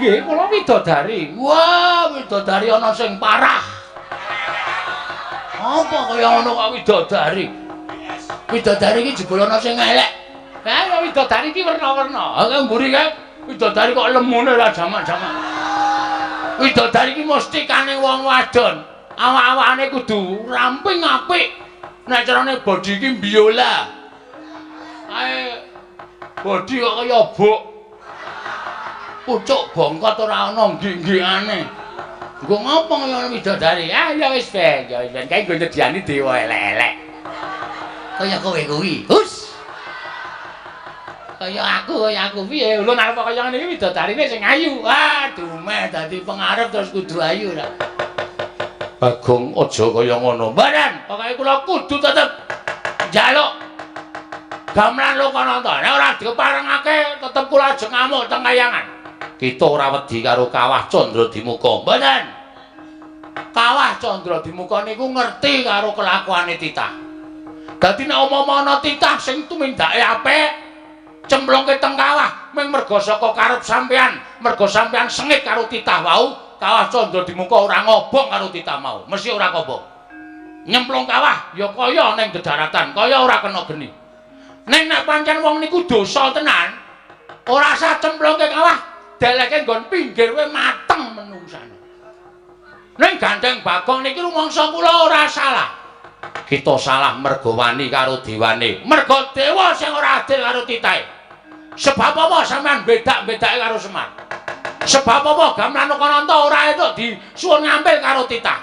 Nggih, kula widodari. Wah, widodari ana sing parah. Apa kaya ngono kok widodari? Widodari iki jebul ana sing elek. Ha, widodari iki werna-werna. Ha, mburi kae widodari kok lemune ora jamak-jamak. Widodari iki mustikane wong wadon. Awak-awakane kudu ramping apik. Nek carane body iki biola. Kae body kok kaya buk. Pucuk bongkot ora ana nggik-nggikane. Nggo ngopo kaya widodari? Ah ya wis ben, ya wis ben kae nggo nyediani dewa elek-elek. Kaya kowe kuwi. Hus. Kaya aku piye? Lho nek kaya ngene iki widodarine sing ayu. Ah, dumeh dadi pengarep terus kudu ayu ra. Bagong aja kaya ngono. Mboten, pokoke kula kudu tetep njaluk gamelan Lokananta. Nek ora diparengake tetep kula ajeng ngamuk teng kayangan. Kita ora wedi karo Kawah Candradimuka. Mboten. Kawah Candradimuka niku ngerti karo kelakuane titah. Dadi nek umpama ana titah sing tumindake apik, cemplungke teng kawah ming merga saka karep sampean, merga sampean sengit karo titah wau, Kawah Candradimuka ora ngobong karo titah mau, mesti ora kobong. Nyemplung kawah ya kaya ning dedaratan, kaya ora kena geni. Ning nek pancen wong niku dosa tenan, ora usah cemplungke kawah, deleke nggon pinggir kowe mateng menungsane. Ning gandeng Bagong niki rumangsa kula ora salah. Kita salah merga wani karo dewane. Merga dewa sing ora adil karo titahe. Sebab apa sampean bedak-bedake karo Semar? Sebab apa gamelan Lokananta ora entuk disuwun ngampil karo titah?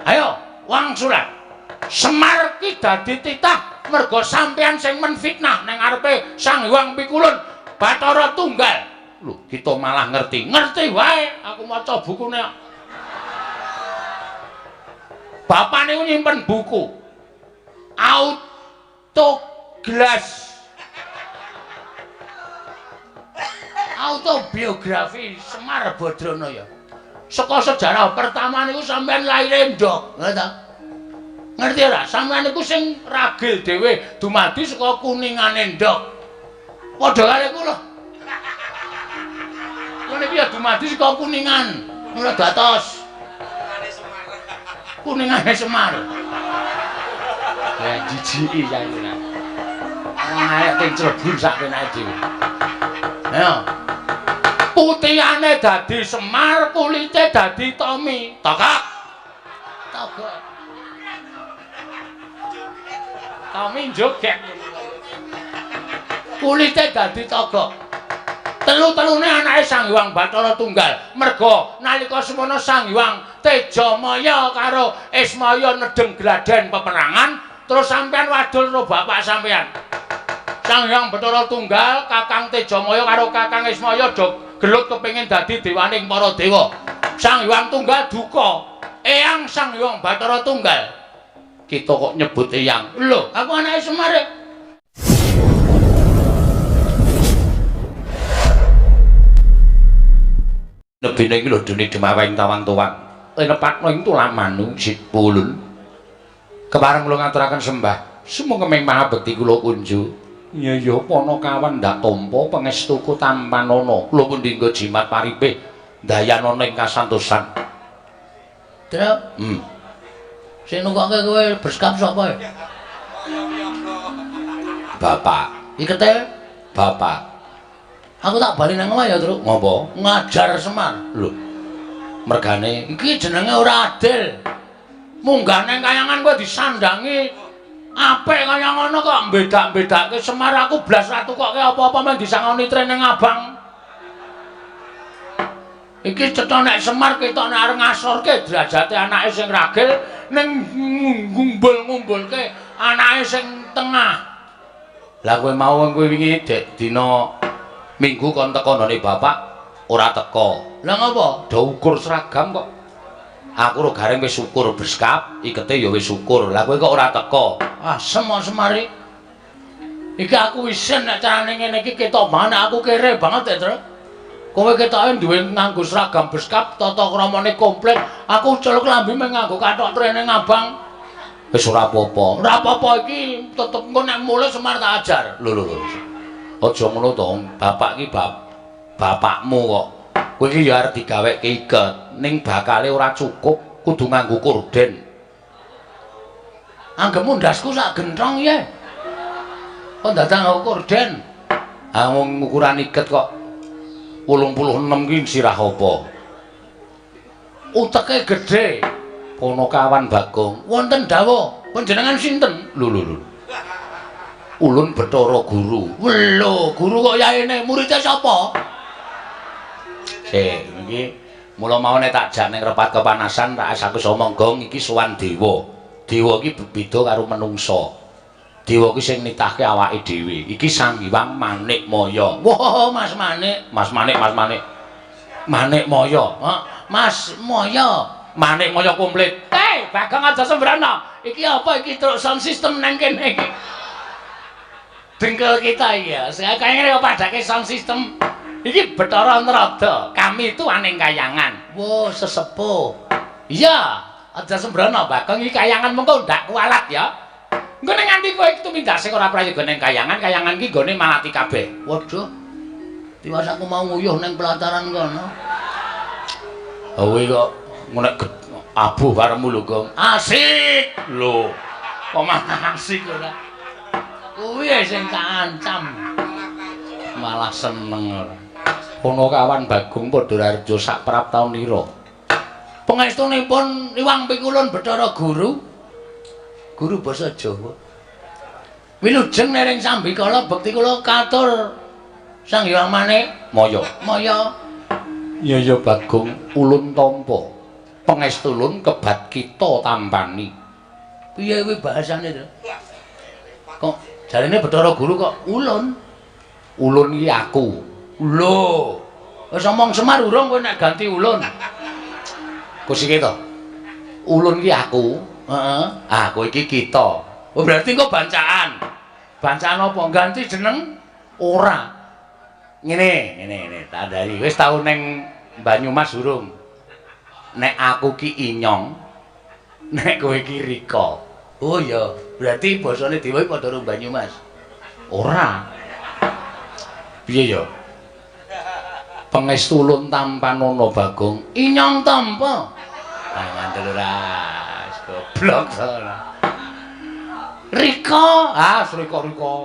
Ayo, wangsulan. Semar ki dadi titah merga sampean sing menfitnah nang ngarepe Sang Hyang Pikulun Bathara Tunggal. Lho, kita malah ngerti. Ngerti wae, aku maca bukune. Bapak niku nyimpen buku Autoglass Autobiografi Semar Badranaya. Saka sejarah pertama niku sampean laire ndok, ngerti ta? Ngerti ora? Sampean niku sing ragil dhewe dumadi saka kuningane ndok. Padha karo kula. Kula niki ya dumadi saka kuningan, ora datos. Kuningane Semar. Ya jijiki saiki. Wong arek teng Cirebon sak penake dhewe. Ayo. Putihane dadi Semar, kulite dadi Tommy. Togok. Togok. Tommy joget. Kulite dadi togok. Telu-telune anake Sang Hyang Bathara Tunggal. Merga nalika semono Sang Hyang Tejamaya karo Ismaya nedeng gladen peperangan, terus sampean wadul karo bapak sampean. Sang Hyang Bathara Tunggal, Kakang Tejamaya karo Kakang Ismaya do gelut kepengin dadi dewaning para dewa. Sang Hyang Tunggal duka, eyang Sang Hyang Bathara Tunggal. Kita kok nyebut eyang. Lho, aku anake Semar. Nebene iki lho dene demaweng tawang tuwang. Lenepatno ing tulamanu sipulun. Kepareng kula ngaturaken sembah. Sumangga maha bekti kula kunju. Ya ya Panakawan ndak tampa pangestuku tampanana. Kula pundi nggo jimat paripih dayanana ing kasantosan. Truk. Sing nunggokke kowe berskap sapa ya? Bapak. Ikete? Bapak. Aku tak bali nang omah ya, Truk. Ngopo? Ngajar Semar. Lho. Mergane iki jenenge ora adil. Munggah nang kayangan kowe disandangi apik kaya ngono kok mbedak-mbedake Semar aku blas ra tukokke apa-apa men disangoni trene abang. Iki cetha nek Semar ketok nek arep ngasorke derajate anake sing ragil ning ngumbul-ngumbulke anake sing tengah. Lah kowe mau kowe wingi dek dina Minggu kon teko nggone bapak ora teko. Lah ngopo? Do ukur seragam kok. Aku ro gareng wis ukur berskap, ikete ya wis ukur. Lah kowe kok ora teko? Ah, semar-semari. Iki aku isin nek carane ngene iki ketok banget aku kere banget ya, Truk. Kowe ketoke duwe nganggo seragam beskap, tata kramane komplit. Aku celuk lambi mung nganggo kathok trene ngabang. Wis ora apa-apa. Ora apa-apa iki tetep engko nek mulih Semar tak ajar. Lho lho lho. Aja ngono to, bapak ki bapakmu kok. Kowe iki ya arep digaweke iket, ning bakale ora cukup, kudu nganggo korden. Anggepmu ndasku sak genthong ye. Kok dadak nganggo korden? Ha wong ukuran iket kok 86 ki sirah apa? Uteke gedhe. Ponokawan Bagong, wonten dawuh, panjenengan sinten? Lho lho lho. Ulun Bathara Guru. Lho, guru kok yaene muridé sapa? Sik, iki mula mau nek tak jak ning repat kepanasan tak aku omong gong iki sowan dewa. Dewa iki beda karo menungsa. Dewa iki sing nitahke awake dhewe. Iki Sang Hyang Manik Maya. Wah, Mas Manik, Mas Manik, Mas Manik. Manik Maya. Mas Maya. Manik Maya komplit. Hei, Bagong aja sembrono. Iki apa iki truk sound system nang kene iki? Dengkul kita iki ya. Saya kaya ngene kok padake sound system. Iki Bathara Narada. Kami itu aning kayangan. Wah, sesepuh. Iya, aja sembrono Bagong iki kayangan mengko ndak kualat ya. Engko nek nganti kowe tumindak sing ora prayoga ning kayangan, kayangan iki nggone malati kabeh. Waduh. Tiwas aku mau nguyuh ning pelataran kono. Kowe kok nek abuh karemu lho, Gong. Asik. Lho. Kok malah asik ora? Kuwi sing tak ancam. Malah seneng ora. Ponokawan Bagong padha raharja sak praptaunira. Pangestunipun Iwang Pikulun Bathara Guru. Guru basa Jawa. Wilujeng nering sambikala bekti kula katur Sang Hyang Manik Maya. Maya. Ya ya Bagong, ulun tampa. Pangestulun kebat kita tampani. Piye kuwi bahasane to? Kok jarene Bathara Guru kok ulun? Ulun iki aku. Lho. Wis omong Semar urung kowe nek ganti ulun. Kusike to. Ulun iki aku. Heeh. Ah, kowe iki kita. Oh, berarti engko bancaan. Bancaan apa? Ganti jeneng? Ora. Ngene, ngene, ngene, tak andani. Wis tau ning Banyumas urung? Nek aku ki Inyong, nek kowe ki Rika. Oh iya, berarti basane dewa iki padha karo Banyumas. Ora. Piye ya? Pangestu ulun tampanana Bagong. Inyong tampa. Ah, ngandel ora. Goblok to ora. Rika, ah Rika Rika.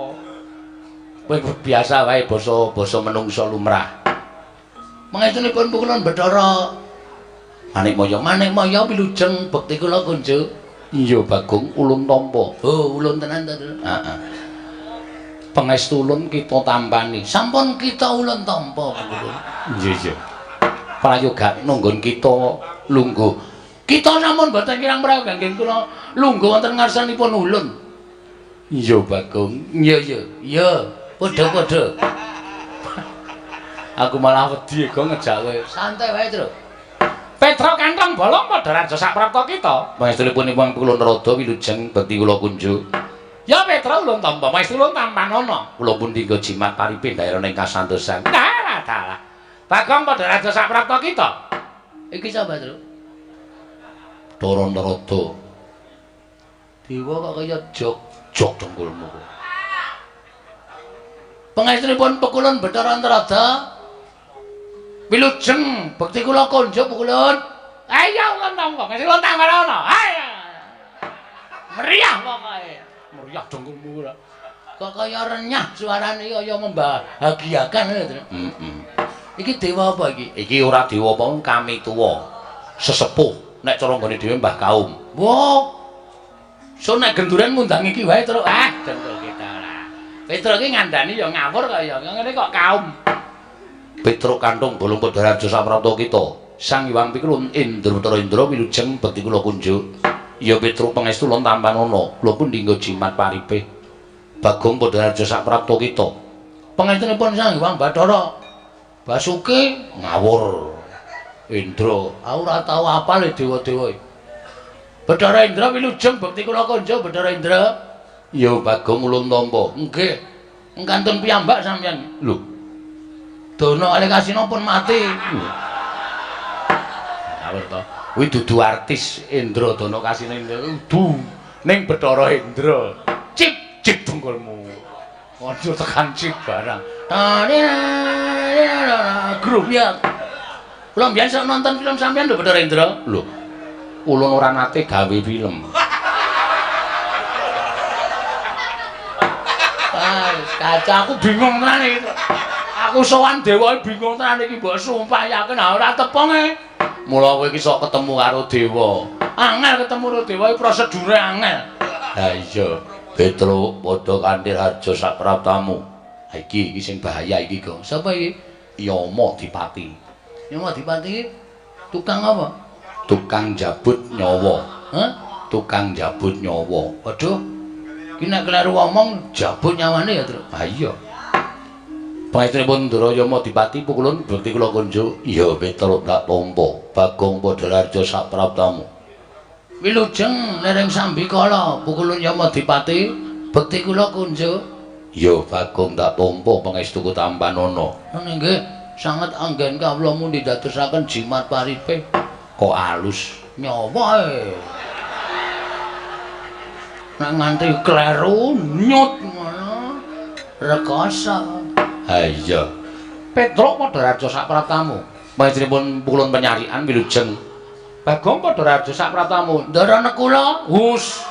Kowe biasa wae basa-basa menungsa lumrah. Pangestunipun pukulun Bathara Manik Maya, Manik Maya wilujeng bekti kula kunjuk. Iya Bagong, ulun tampa. Oh, ulun tenan to, Tru? Heeh. Pangestu ulun kita tampani. Sampun kita ulun tampa, Pukulun. Iya, iya. Prayoga nunggon kita lungguh. Kita sampun boten kirang prayoga nggih kula lungguh wonten ngarsanipun ulun. Iya Bagong. Iya, iya. Iya, padha-padha. Aku malah wedi kok ngejak kowe. Santai wae, Tru. Petruk kantong bolong padha raja sak prapta kita. Pangestunipun Iwang Pikulun Narada wilujeng bekti kula kunjuk. Ya Petruk ulun tampa, pangestu ulun tampanana. Kula pun tinggal jimat paripe daerah ing kasantosan. Dalah dalah. Bagong padha raja sak prapta kita. Iki sapa, Tru? Bathara Narada. Dewa kok kaya jog-jog dengkulmu. Pangestunipun Pekulun Bathara Narada. Wilujeng bekti kula kunjuk Pekulun. Ayo ulun tampa, ngasih ulun tampanana. Ayo. Meriah pokoke. Meriah dengkulmu ora. Kok kaya renyah suarane kaya membahagiakan ngono to. Heeh. Iki dewa apa iki? Iki ora dewa apa kami tuwa. Sesepuh nek cara nggone dhewe Mbah Kaum. Wah. So nek genduren ngundang iki wae terus ah dengkul kita ora. Petruk iki ngandani ya ngawur kaya ngene kok kaum. Petruk kantung bolong padha raja saprapta kita. Sang Hyang Pikulun Indra Bathara Indra wilujeng bekti kula kunjuk. Ya Petruk pangestu ulun tampanana. Kula pun dinggo jimat paripe. Bagong padha raja saprapta kita. Pangestunipun Sang Hyang Bathara Basuki ngawur. Indra, aku ora tau apal dewa-dewa. Bathara Indra wilujeng bekti kula kunjuk Bathara Indra. Ya Bagong ulun tampa. Nggih. Kantun piyambak sampeyan. Lho. Dono kalih Kasino pun mati. Ngawur to. Kuwi dudu artis Indra Dono Kasino Indra. Kudu ning Bathara Indra. Cip cip dengkulmu. Kondur tekan Cibarang. Grup ya. Kula mbiyen sok nonton film sampean lho Bathara Indra. Lho. Kula ora nate gawe film. Ah, kaca aku bingung tenan iki. Aku sowan dewa bingung tenan iki mbok sumpah yakin ora tepung e. Mula kowe iki sok ketemu karo dewa. Angel ketemu karo dewa iki prosedure angel. Ha iya. Petruk padha kanthi harja sapraptamu. Ha iki iki sing bahaya iki, Gong. Sapa iki? Yama Dipati. Yama Dipati tukang apa? Tukang jabut nyawa. Hah? Tukang jabut nyawa. Waduh. Iki nek kleru omong jabut nyawane ya, Truk. Ha iya. Pangestunipun Ndara Yama Dipati pukulun bekti kula kunjuk. Iya, Petruk tak tampa. Bagong padha harja sapraptamu. Wilujeng nereng sambikala pukulun Yama Dipati bekti kula kunjuk. Ya Bagong tak tampa pangestuku tampanana. Nggih, sanget anggen kawula mundi dadosaken jimat paripe. Kok alus nyawa e. Nek nganti kleru nyut ngono rekoso. Ha iya. Petruk padha raja sapraptamu. Pangestunipun pukulun penyarikan wilujeng. Bagong padha raja sapraptamu. Ndara nekula, hus.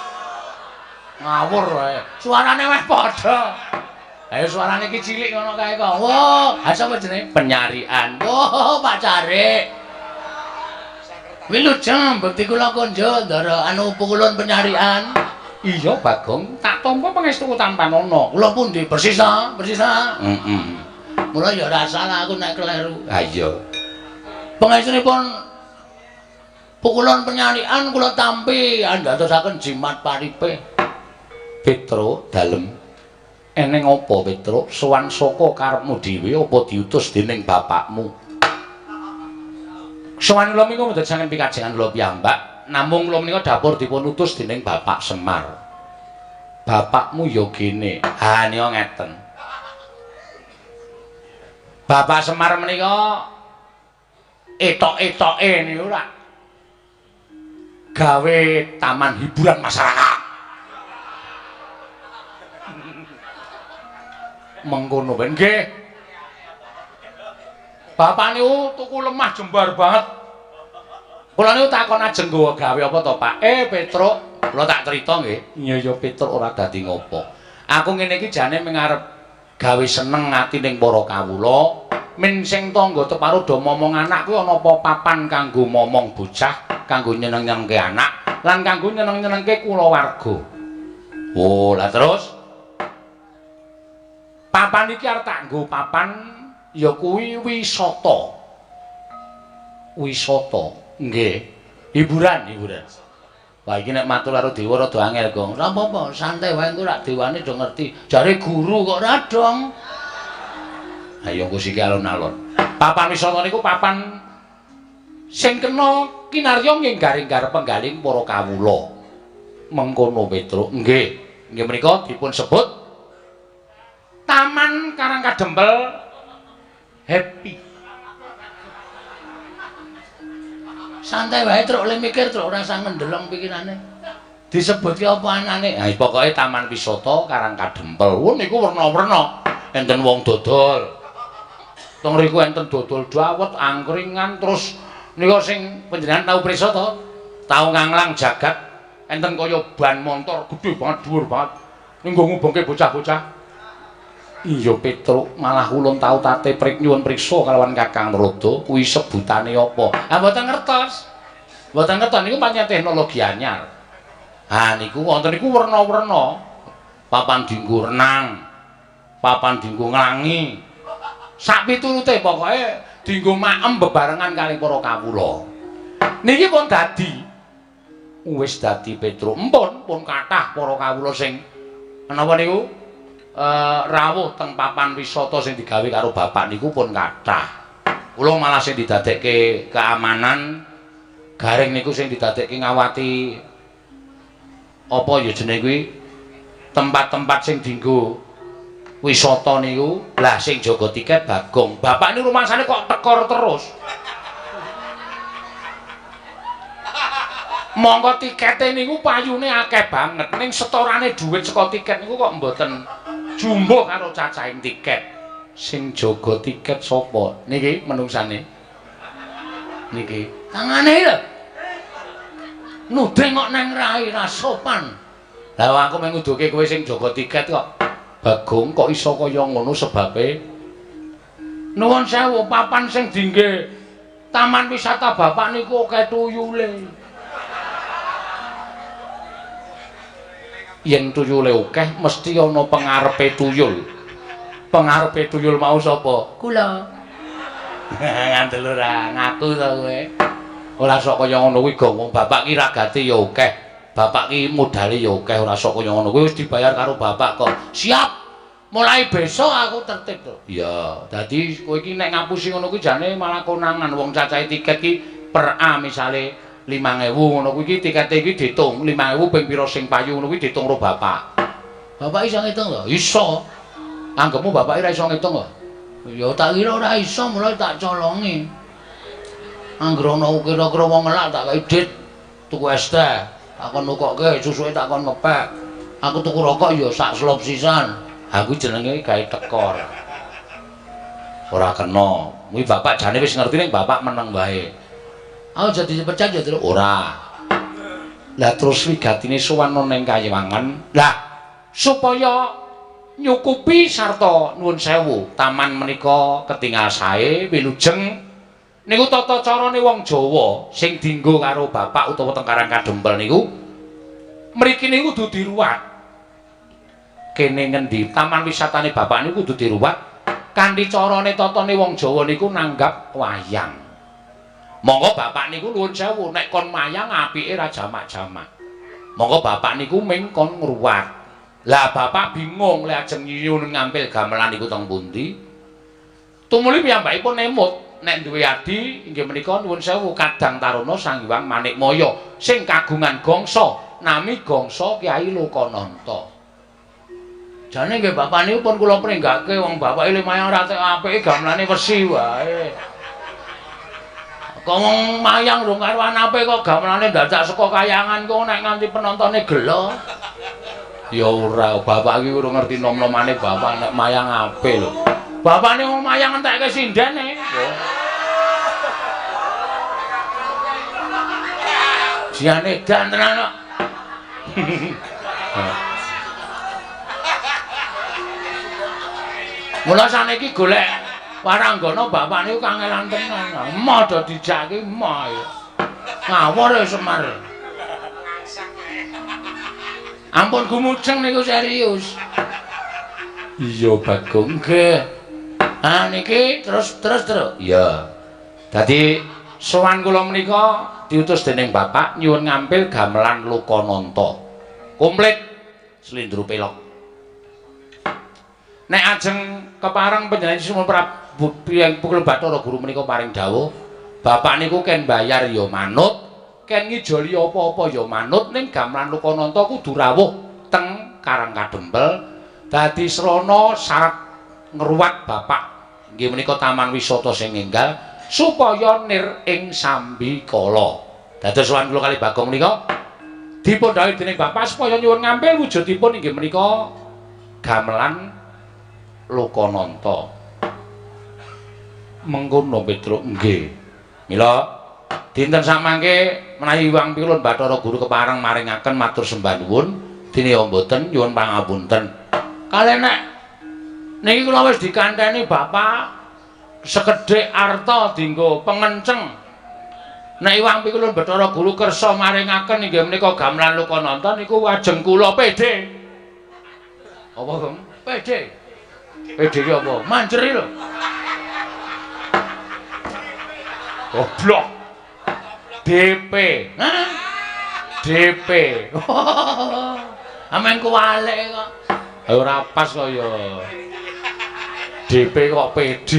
Ngawur wae. Suarane weh padha. Ayo suarane iki cilik ngono kae kok. Wah, ha sapa jenenge? Penyarian. Wah, Pak Carik. Wilujeng bekti kula konjo ndara anu pukulun penyarian. Iya, Bagong, tak tampa pangestuku tampanana. Kula pundi? Persis ta? Persis ta? Heeh. Mula ya ora salah aku nek kleru. Ha iya. Pangestunipun pukulun penyarian kula tampi andadosaken jimat paripe. Petruk dalem eneng apa Petruk? Sowan saka karepmu dhewe apa diutus dening bapakmu? Sowan kula menika mboten saking pikajengan kula piyambak, namung kula menika dapur dipun utus dening Bapak Semar. Bapakmu ya gene. Ha nika ngeten. Bapak Semar menika etok-etoke niku ora gawe taman hiburan masyarakat. Mengkono ben nggih. Bapak niku tuku lemah jembar banget. Kula niku takon ajeng nggawa gawe apa to, Pak? Petruk, kula tak crita nggih. Iya ya Petruk ora dadi ngopo. Aku ngene iki jane mung arep gawe seneng ati ning para kawula. Men sing tangga teparo do momong anak kuwi ana apa papan kanggo momong bocah, kanggo nyeneng-nyenengke anak, lan kanggo nyeneng-nyenengke kulawarga. Oh, lah terus papan iki arep tak nggo papan ya kuwi wisata. Wisata, nggih. Hiburan, hiburan. Wah, iki nek matur karo dewa rada angel, Gong. Ora apa-apa, santai wae engko rak dewane do ngerti. Jare guru kok ora dong. Ayo engko siki alon-alon. Papan wisata niku papan sing kena kinarya nginggar-inggar penggaling para kawula. Mengkono Petruk, nggih. Nggih menika dipun sebut Taman Karang Kadempel Happy. Santai wae Truk, le mikir Truk, ora usah ngendelong pikirane. Disebutke apa anane? Ha pokoke Taman Wisata Karang Kadempel. Wo niku werna-werna. Enten wong dodol. Teng mriku enten dodol dawet, angkringan, terus nika sing panjenengan tau prisa to? Tau nganglang jagat enten kaya ban montor gedhe banget, dhuwur banget. Ning nggo ngubengke bocah-bocah. Iya Petruk, malah ulun tau tate prik nyuwun priksa kalawan Kakang Narada kuwi sebutane apa? Ha mboten ngertos. Mboten ngertos niku pancen teknologi anyar. Ha niku wonten niku werna-werna. Papan dienggo renang, papan dienggo nglangi. Sak piturute pokoke dienggo maem bebarengan kali para kawula. Niki pun dadi. Wis dadi Petruk. Empun pun kathah para kawula sing menapa niku? Rawuh teng papan wisata sing digawe karo bapak niku pun kathah. Kula malah sing didadekke keamanan garing niku sing didadekke ngawati apa ya jenenge kuwi tempat-tempat sing dienggo wisata niku. Lah sing jaga tiket Bagong. Bapak niku rumangsane kok tekor terus. Monggo tikete niku payune akeh banget, ning setorane dhuwit saka tiket niku kok mboten jumbuh karo cacahing tiket. Sing jaga tiket sapa? Niki menungsane. Niki. Tangane lho. Nuding kok nang rai ra sopan. Lah aku mung nguduke kowe sing jaga tiket kok. Bagong kok iso kaya ngono sebabe? Nuwun sewu, papan sing dingge taman wisata bapak niku akeh tuyule. Yen tuyule akeh mesti ana pengarepe tuyul. Pengarepe tuyul mau sapa? Kula. Ngandel ora ngaku to kowe. Ora sok kaya ngono kuwi gong, wong bapak ki ragate ya akeh. Bapak ki modale ya akeh, ora sok kaya ngono kuwi wis dibayar karo bapak kok. Siap. Mulai besok aku tertib to. Iya, dadi kowe iki nek ngapusi ngono kuwi jane malah konangan wong cacahe tiket ki per A misale 5.000 ngono kuwi iki tikete iki diitung 5.000 ping pira sing payu ngono kuwi diitung karo bapak. Bapak iso ngitung to? Iso. Anggepmu bapak ora iso ngitung kok? Ya tak kira ora iso, mulai tak colongi. Angger ana kira-kira wong ngelak tak kei dit tuku es teh, tak kon nukokke susuke tak kon ngepek. Aku tuku rokok ya sak slop sisan. Aku jenenge gawe tekor. Ora kena. Kuwi bapak jane wis ngerti ning bapak meneng wae. Aku jadi dipecat ya, Truk? Ora. Lah terus wigatine sowan ning Kayiwangan. Lah supaya nyukupi sarta nuwun sewu, taman menika ketingal sae wilujeng niku tata carane wong Jawa sing dienggo karo bapak utawa teng Karang Kadempel niku mriki niku kudu diruwat. Kene ngendi taman wisatane bapak niku kudu diruwat kanthi carane tatane wong Jawa niku nanggap wayang. Monggo bapak niku nuwun sewu nek kon mayang apike ra jamak-jamak. Monggo bapak niku ming kon ngruwat. Lah bapak bingung lek ajeng nyuwun ngampil gamelan niku teng pundi. Tumuli piyambakipun emut nek duwe adi inggih menika nuwun sewu Kadang Taruna Sang Hyang Manikmaya sing kagungan gangsa nami gangsa Kyai Lokananta. Jane nggih bapak niku pun kula pringgake wong bapake le mayang ra tek apike gamelane wesi wae. Kok wong mayang rung karuan apik kok gamelane dadak saka kayangan kok nek nganti penontone gelo. Ya ora, bapak iki urung ngerti nom-nomane bapak nek mayang apik lho. Bapakne wong mayang entekke sindene. Jane edan tenan kok. Mula saniki golek waranggana bapak niku kangelan tenan. Emoh do dijak ki emoh. Ngawur ya Semar. Ampun gumujeng niku serius. Iya Bagong nggih. Ah niki terus. Iya. Dadi sowan kula menika diutus dening bapak nyuwun ngampil gamelan Lokananta. Komplit slendro pelok. Nek ajeng kepareng panjenengan Sumur Prabu Piyang Bathara Guru menika paring dawuh, bapak niku ken bayar ya manut, ken ngijoli apa-apa ya manut, ning gamelan Lokananta kudu rawuh teng Karang Kadempel dadi srana syarat ngruwat bapak inggih menika taman wisata sing enggal supaya nir ing sambikala. Dados sowan kula kali Bagong menika dipun dawuhi dening bapak supaya nyuwun ngampil wujudipun inggih menika gamelan Lokananta. Mengkono Petruk nggih. Mila dinten samangke menawi Hyang Pilun Bathara Guru kepareng maringaken matur sembah nuwun, dene ya mboten nyuwun pangapunten. Kalih nek niki kula wis dikanteni bapak sekedhik arta dienggo pengenceng. Nek Hyang Pilun Bathara Guru kersa maringaken inggih menika gamelan Lokananta niku wajeng kula PD. Apa, Gong? PD. PD ki apa? Manjeri lho. Goblok. DP. Hah? DP. Amen kuwalik kok. Ora pas kok ya. DP kok PD.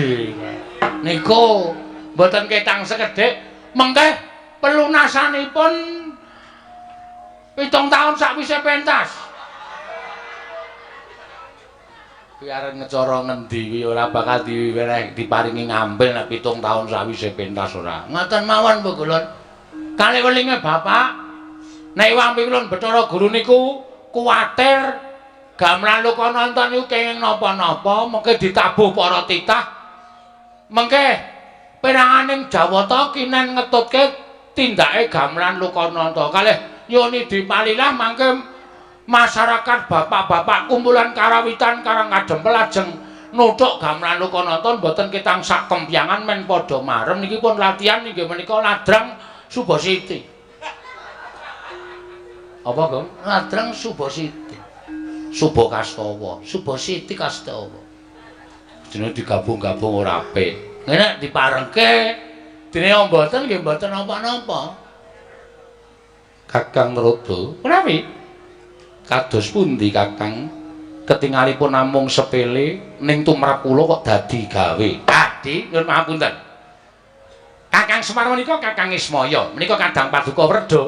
Niku mboten ketang sekedhik, mengke pelunasanipun 7 taun sakwise pentas. Kuwi arep ngecara ngendi kuwi ora bakal diwereh diparingi ngambil nek 7 taun sakwise pentas ora. Ngoten mawon Bu Gulun. Kalih welinge bapak Nek Iwang Piwulun Bathara Guru niku kuwatir gamelan Lokananta niku kenging napa-napa, mengke ditabuh para titah. Mengke peranganing Jawata kinen ngetutke tindake gamelan Lokananta. Kalih nyuwun dipalilah mangke masyarakat bapak-bapak kumpulan karawitan Karang Kadempel lajeng nuthuk gamelan Lokananta mboten ketang sak kempyangan men padha marem niki pun latihan inggih menika ladrang Subasiti. Apa, Gong? Ladrang Subasiti. Subakastawa, Subasiti Kastawa. Jenenge digabung-gabung ora apik. Nek diparengke dene mboten nggih mboten napa-napa. Kakang Narada, menawi kados pundi Kakang? Ketingalipun namung sepele ning tumrap kula kok dadi gawe. Adi, nyuwun pangapunten. Kakang Semar menika Kakang Ismaya, menika kadang paduka werda.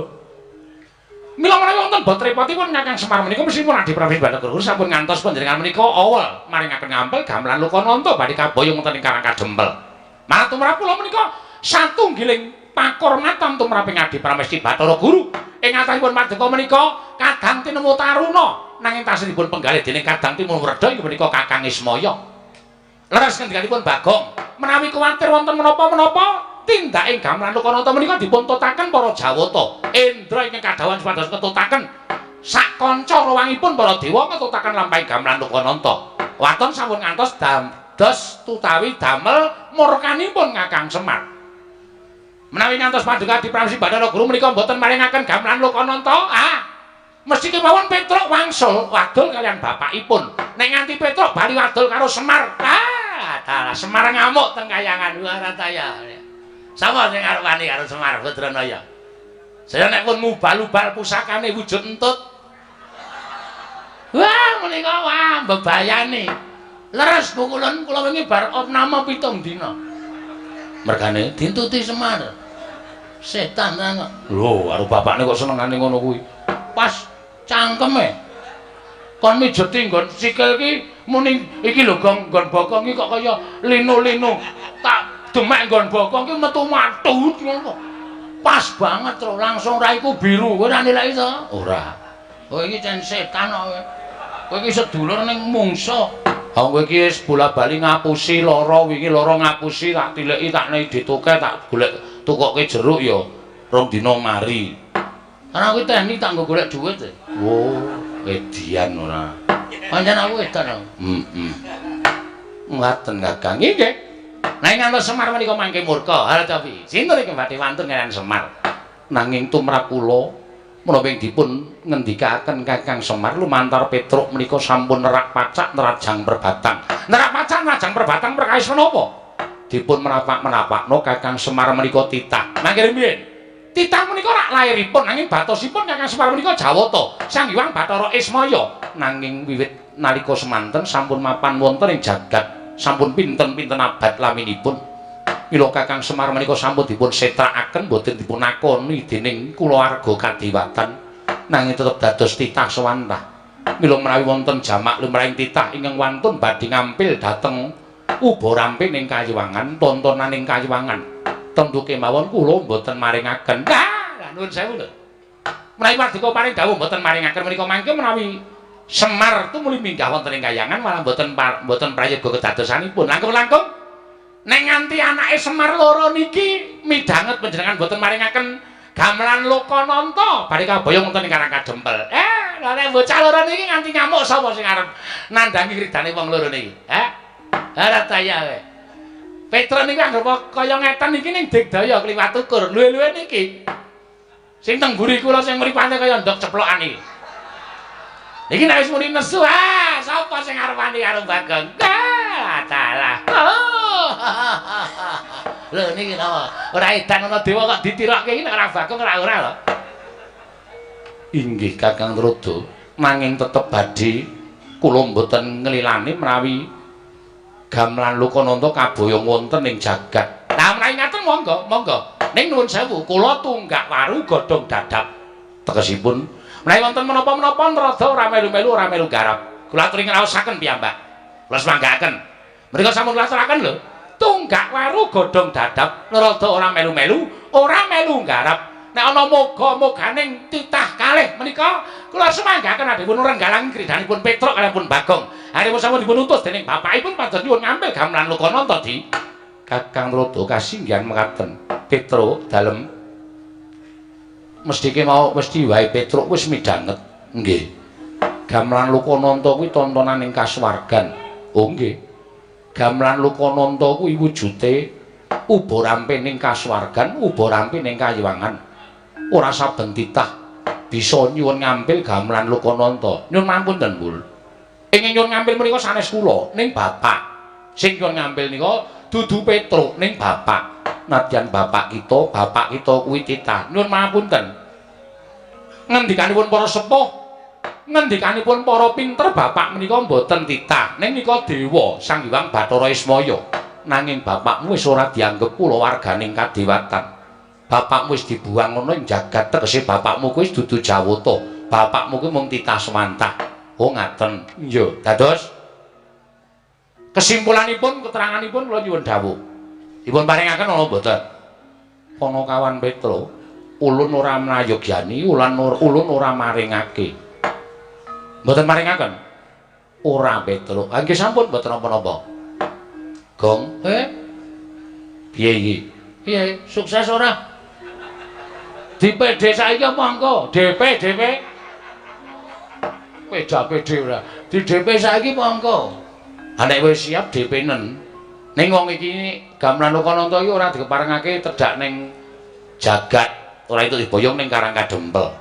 Mila menawi wonten bot repotipun Kakang Semar menika meskipun Adi Prabu Bathara Guru sampun ngantos panjenengan menika awel maringaken ngampel gamelan Lokananta badhe kaboyong wonten ing Karang Kadempel. Malah tumrap kula menika satunggiling pakurmatan tumraping Adi Pramesti Bathara Guru ing atasipun paduka menika kadang tinemu taruna nanging tasih dipun penggalih dening kadang timun werda inggih menika Kakang Ismaya. Leres ngendikanipun Bagong, menawi kuwatir wonten menapa-menapa tindake gamelan Lokananta menika dipun tutaken para Jawata. Indra ingkang kadhawuhan supados ngetutaken sak kanca rawangipun para dewa ngetutaken lampahing gamelan Lokananta. Waton sampun ngantos dados tutawi damel murkanipun Kakang Semar. Menawi ngantos paduka Adi Pramesti Bathara Guru menika mboten maringaken gamelan Lokananta, mesti kemawon Petruk wangsul wadul kalian bapakipun. Nek nganti Petruk bali wadul karo Semar, dalah Semar ngamuk teng kayangan Warataya. Sapa sing arep wani karo Semar Badranaya? Saya nek pun mubal-ubal pusakane wujud entut. Wah, menika wah bebayani. Leres pukulun kula wingi bar opname 7 dina. Mergane dintuti Semar. Setan tenan kok. Lho, karo bapakne kok senengane ngono kuwi. Pas cangkeme. Kon mijeti nggon sikil ki muni iki lho Gong, nggon bokong iki kok kaya linu-linu. Tak demek nggon bokong ki metu matut ngono. Pas banget lho, langsung raiku biru. Kowe ora nilai to? Ora. Kowe iki cen setan kok kowe. Kowe iki sedulur ning mungsa. Ha kowe iki wis bola-bali ngapusi lara wingi lara ngapusi tak tileki tak nei dituke tak golek tukoke jeruk ya rong dina mari. Karena aku teknik tak nggo golek duit. Oh, edian ora. Pancen aku edan aku. Heeh. Ngaten Kakang. Nggih. Nek ngantos Semar menika mangke murka. Ha tapi sinten iki badhe wantun kaliyan Semar. Nanging tumrap kula menapa ing dipun ngendikaken Kakang Semar lumantar Petruk menika sampun nerak pacak nerajang perbatang. Nerak pacak nerajang perbatang perkawis menapa? Dipun menapak-menapakno Kakang Semar menika titah. Mangke mbiyen. Titah menika rak lairipun nanging batosipun Kakang Semar menika Jawata, Sang Hyang Bathara Ismaya. Nanging wiwit nalika semanten sampun mapan wonten ing jagat, sampun pinten-pinten abad laminipun. Mila Kakang Semar menika sampun dipun setrakaken boten dipun akoni dening kulawarga kadewatan, nanging tetep dados titah sewantah. Mila menawi wonten jamak lumrahing titah ingkang wantun badhe ngampil dhateng uba rampe ning kayiwangan, tontonan ning kayiwangan. Tentu kemawon kula mboten maringaken. Ah, nuwun sewu lho. Menawi paduka paring dawuh mboten maringaken menika mangke menawi Semar tumuli minggah wonten ing kayangan malah mboten mboten prayoga kedadosanipun. Langkung-langkung nek nganti anake Semar loro niki midhanget panjenengan mboten maringaken gamelan Lokananta badhe kaboyong wonten ing Karang Kadempel. Lha nek bocah loro niki nganti ngamuk sapa sing arep nandhangi ridane wong loro niki? Heh. Ora taya kowe. Petruk niku anggere kaya ngeten iki ning digdaya kliwat ukur. Luwe-luwe niki. Sing teng mburi kula sing mripate kaya ndok ceplokan iki. Iki nek wis muni nesu, ah, sapa sing arep wani karo Bagong? Ah, dalah. Oh. Lho niki napa? Ora edan ana dewa kok ditirokke iki nek ora Bagong ora ora lho. Inggih Kakang Narada, nanging tetep badhe kula mboten nglilani menawi gamelan Lokananta kaboyong wonten ing jagat. Lah menawi ngaten monggo, monggo. Ning nuwun sewu, kula tunggak waru godhong dadap. Tegesipun menawi wonten menapa-menapa Narada ora melu-melu ora melu garap. Kula aturi ngraosaken piyambak. Kula semanggaaken. Mriku sampun kula aturaken lho. Tunggak waru godhong dadap, Narada ora melu-melu, ora melu garap. Nek ana moga-moganing titah kalih menika kula semanggaken adhipun renggalang kridanipun Petruk kaliyan Bagong. Aripun sampun dipun utus dening bapakipun pados nyuwun ngampil gamelan Lokananta di Kakang Tuladha kasinggihan mekaten. Petruk dalem mestike mau mesti wae Petruk wis midhanget. Nggih. Gamelan Lokananta kuwi tontonan ing kasuwargan. Oh nggih. Gamelan Lokananta kuwi wujude uba rampe ning kasuwargan, uba rampe ning kayiwangan. Ora saben titah bisa nyuwun ngampil gamelan Lokananta. Nyuwun mampunten, Bul. Ingkang nyuwun ngampil menika sanes kula, ning bapak. Sing nyuwun ngampil nika dudu Petruk, ning bapak. Nadyan bapak kita kuwi titah. Nyuwun mapunten. Ngendikanipun para sepuh, ngendikanipun para pinter, bapak menika mboten titah. Ning nika dewa Sang Hyang Bathara Ismaya. Nanging bapakmu wis ora dianggep kulawarganing kadewatan. Bapakmu wis dibuang ana ing jagat, tegese bapakmu kuwi wis dudu Jawata. Bapakmu kuwi mung titah semantah. Oh ngaten. Iya, dados kesimpulanipun, keteranganipun kula nyuwun dawuh. Dipun paringaken ana mboten? Panakawan Petruk, ulun ora mrayogyani, ulun ora maringake. Mboten maringaken? Ora Petruk. Ha nggih sampun mboten napa-napa. Gong, piye iki? Piye? Sukses ora? Di PD saiki apa engko? DP, DP. Peda PD ora. Di DP saiki apa engko? Ha nek wis siap DP-nen. Ning wong iki gamelan Lokananta iki ora dikeparengake tedhak ning jagat, ora entuk diboyong ning Karang Kadempel.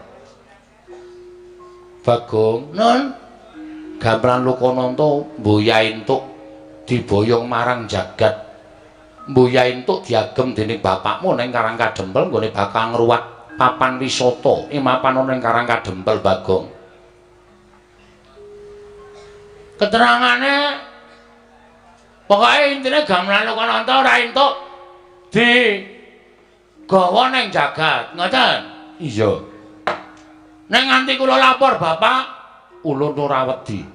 Bagong, nun gamelan Lokananta mboya entuk diboyong marang jagat. Mboya entuk diagem dening bapakmu ning Karang Kadempel nggone bakal ngruwat papan wisata ing mapan ana ning Karang Kadempel, Bagong. Keterangane pokoke intine gamelan Lokananta ora entuk digawa ning jagat, ngoten? Iya. Nek nganti kula lapor bapak, ulun ora wedi.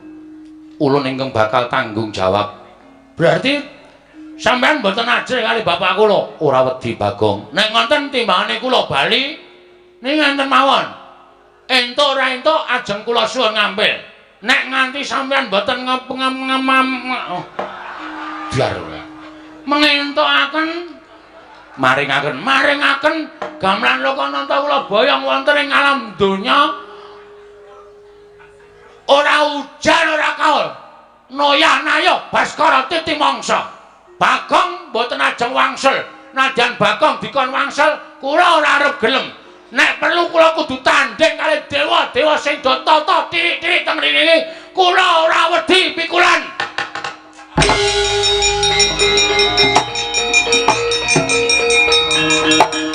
Ulun ingkang bakal tanggung jawab. Berarti sampean mboten ajrih kali bapak kula? Ora wedi, Bagong. Nek ngoten timbangane kula bali ning ngenten mawon. Entuk ora entuk ajeng kula suwun ngampil. Nek nganti sampean mboten ngem biar ora. Mengentukaken maringaken maringaken gamelan Lokananta kula boyong wonten ing alam donya ora ujan ora kaul. Noyah nayo Baskara titi mangsa. Bagong mboten ajeng wangsul. Nadyan Bagong dikon wangsul, kula ora arep gelem. Nek perlu kula kudu tandhing kali dewa-dewa sing do tata tirik-tirik teng mrene. Kula ora wedi pikulan.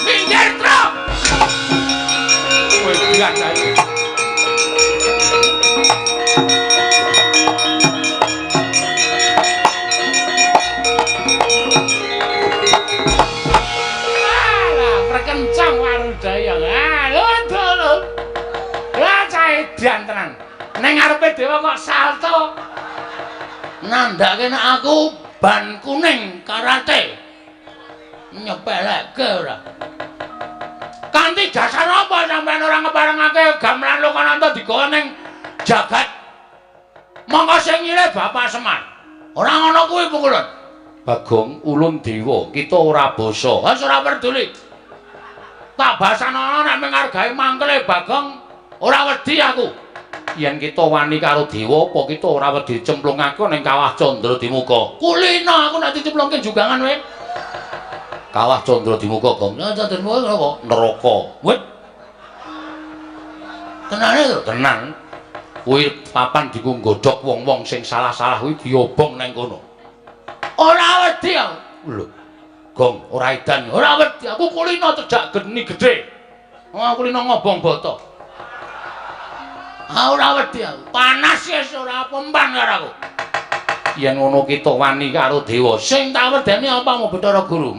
Minggir, Truk. Kowe biar ae. Alah, perkencang Warudaya. Ah, lho lho. Lah cah edan tenan. Ning ngarepe dewa kok salto. Nandhake nek aku ban kuning karate. Nyepelekke ora. Kanthi dasar apa sampean ora ngeparengake gamelan Lokananta digawa ning jagat? Monggo sing nyilih Bapak Semar. Ora ngono kuwi pukulun. Bagong, ulun dewa, kita ora basa. Wis ora peduli. Tak basanono nek menghargai mangkele Bagong, ora wedi aku. Yen kita wani karo dewa, apa kita ora wedi cemplungake ning Kawah Candra Dimuka? Kulino aku nek dicemplungke jugangan kowe. Kawah Candra Dimuka, Gong. Candra Dimuka napa? Neraka. Wit. Tenane to? Tenan. Kuwi papan diku nggodhog wong-wong sing salah-salah kuwi diobong nang kono. Ora wedi aku. Lho. Gong, ora edan. Ora wedi aku kulino cedhak geni gedhe. Oh, kulino ngobong boto. Ah, ora wedi aku. Panas wis ora pempan karo aku. Yen ngono kita wani karo dewa. Sing tak wedeni apa mau Bathara Guru?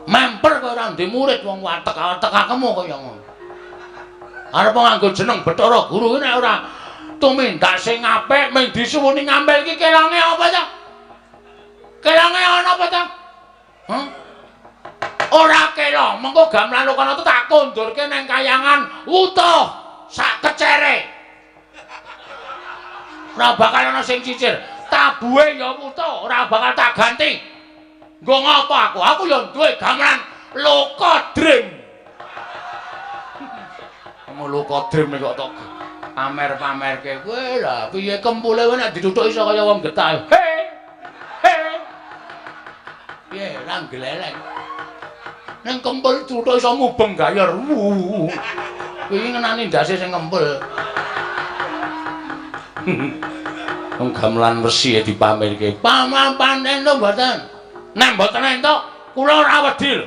Memper kaya ora ndek murid wong watek-watekakemu kaya ngono. Arep nganggo jeneng Bathara Guru nek ora tumindak sing apik mung disuwuni ngampil iki kelonge apa ta? Kelonge ana apa ta? Hah? Ora kela, mengko gamelan Lokananta tak kondurke nang kayangan wutuh sak kecere. Ora bakal ana sing cicir. Tabuhe ya wutuh, ora bakal tak ganti. Nggo ngopo aku? Aku ya duwe gamelan Loka Dream. Kamu Loka Dream kok tok pamer-pamerke kowe lha piye kempule kowe nek dituthuk iso kaya wong getah. He. He. Piye ra gleleng. Ning kempul tuthuk iso mubeng gayor. Kuwi ngenani ndase sing kempul. Wong gamelan resi dipamerke. Paman entuk mboten? Nek mboten entuk, kula ora wedi lho.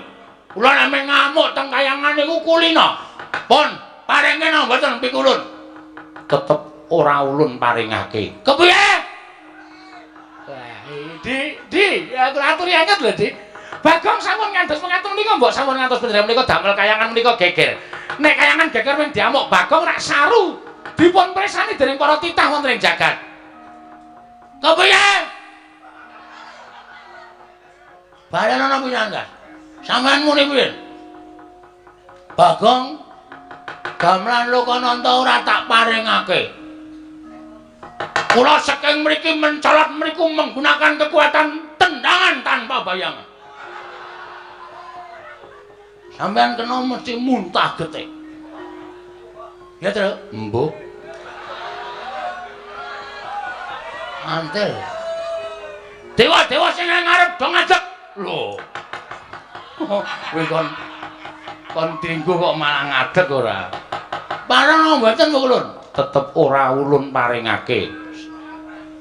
Kula nek ngamuk teng kayangan niku kulina. Pun paringke napa mboten pikulun? Tetep ora ulun paringake. Kepiye? Wah, Di, aku aturi anget lho, Di. Bagong sampun ngantos mengatur menika mbok sampun ngantos panjenengan menika damel kayangan menika geger. Nek kayangan geger men diamuk Bagong rak saru. Dipun presani dening para titah wonten ing jagat. Kepiye? Balen ana pisan ta? Sampeyan muni piye? Bagong gamelan Lokananta ora tak paringake. Kula saking mriki mencolot mriku menggunakan kekuatan tendangan tanpa bayangan. Sampeyan kena mesti muntah getih. Ya, Tru? Embuh. Antel. Dewa-dewa sing ngarep do ngadeg. Lho. Kowe kon dinggo kok malah ngadeg ora? Parang mboten ulun. Tetep ora ulun paringake.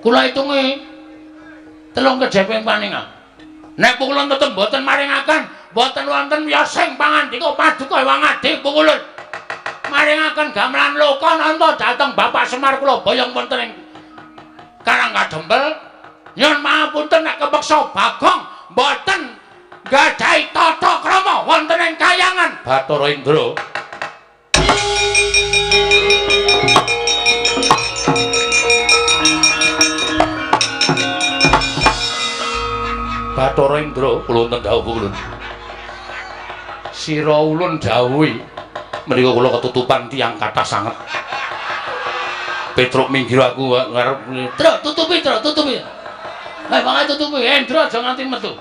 Kula hitungi 3 kejeping paningan. Nek pukulun tetep mboten maringaken, mboten wonten wiyosing pangandika paduka Hyang Adi pukulun. Maringaken gamelan Lokananta dhateng Bapak Semar kula boyong wonten ing Karang Kadempel. Nyuwun pangapunten nek kepeksa Bagong mboten nggadahi tata krama wonten ing kayangan Bathara Indra. Bathara Indra kula wonten dawuh ulun. Sira ulun dawuhi menika kula ketutupan tiyang kathah sanget. Petruk minggir aku ngarep. Truk tutupi, Truk tutupi. Lah mangke tutupi, Indra aja nganti metu.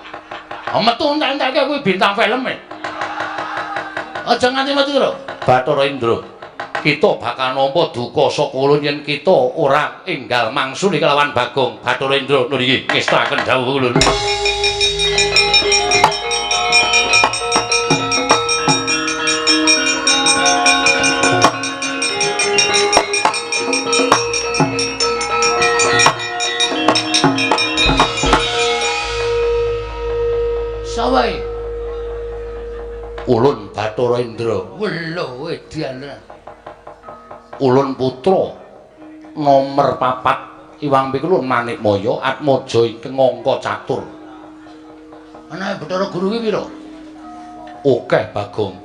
Metu entek-enteke kuwi bintang film e. Aja nganti metu, Truk. Bathara Indra, kita bakal nampa duka saka ulun yen kita ora enggal mangsuli kelawan Bagong. Bathara Indra niki ngestakaken dawuh ulun. Sawai. Ulun Bathara Indra. Welo edan. Ulun putra nomer 4 Iwang Pikulun Manikmaya Atmaja ingkang angka catur. Anake Bathara Guru ki pira? Akeh Bagong.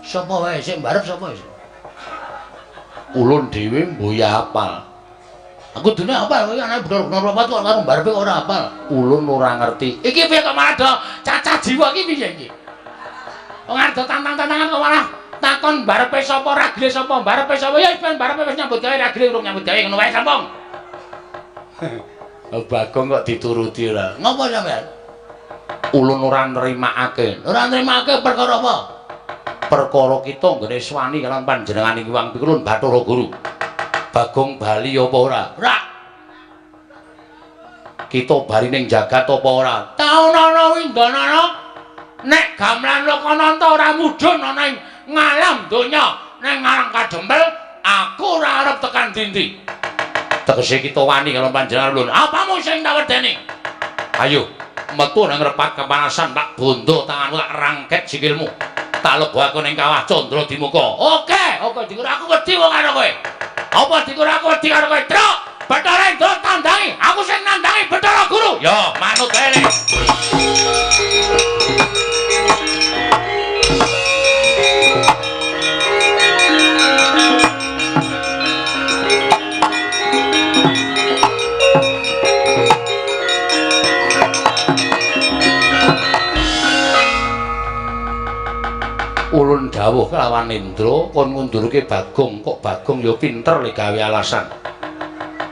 Sapa wae sing mbarep sapa wis? Ulun dhewe mboya apal. Aku dene apal kowe anake Bathara Guru 4 kok karo mbarepe ora apal. Ulun ora ngerti. Iki piye kok malah do cacah jiwa iki piye iki? Wong arep tantang-tantangan kok malah takon barepe sapa ragile sapa barepe sapa ya ben barepe wis nyambut gawe ragile urung nyambut gawe ngono wae sampung. Bagong kok dituruti ora. Ngopo sampean? Ulun ora nrimakake. Ora nrimakake perkara apa? Perkara kita nggone swani kalawan panjenengan Hyang Pikulun Bathara Guru. Bagong bali apa ora? Ora. Kita bali ning jagat apa ora? Taunana windanana nek gamelan Lokananta ora mudhun ana ing ngalam donya ning Karang Kadempel aku ora arep tekan dindi. Tegese kita wani karo panjenengan ulun. Apamu sing tak wedeni? Ayo metu nang repat kepanasan tak bondo tanganmu tak rangket sikilmu. Tak lebokake ning kawah Candra Dimuka. Oke, oke dikira aku wedi wong karo kowe. Apa dikira aku wedi karo kowe? Truk, Bathara Indra tandangi, aku sing nandangi Bathara Guru. Yo, manut wae. Ulun dawuh kelawan Indra kon ngundurke Bagong, kok Bagong ya pinter le gawe alasan.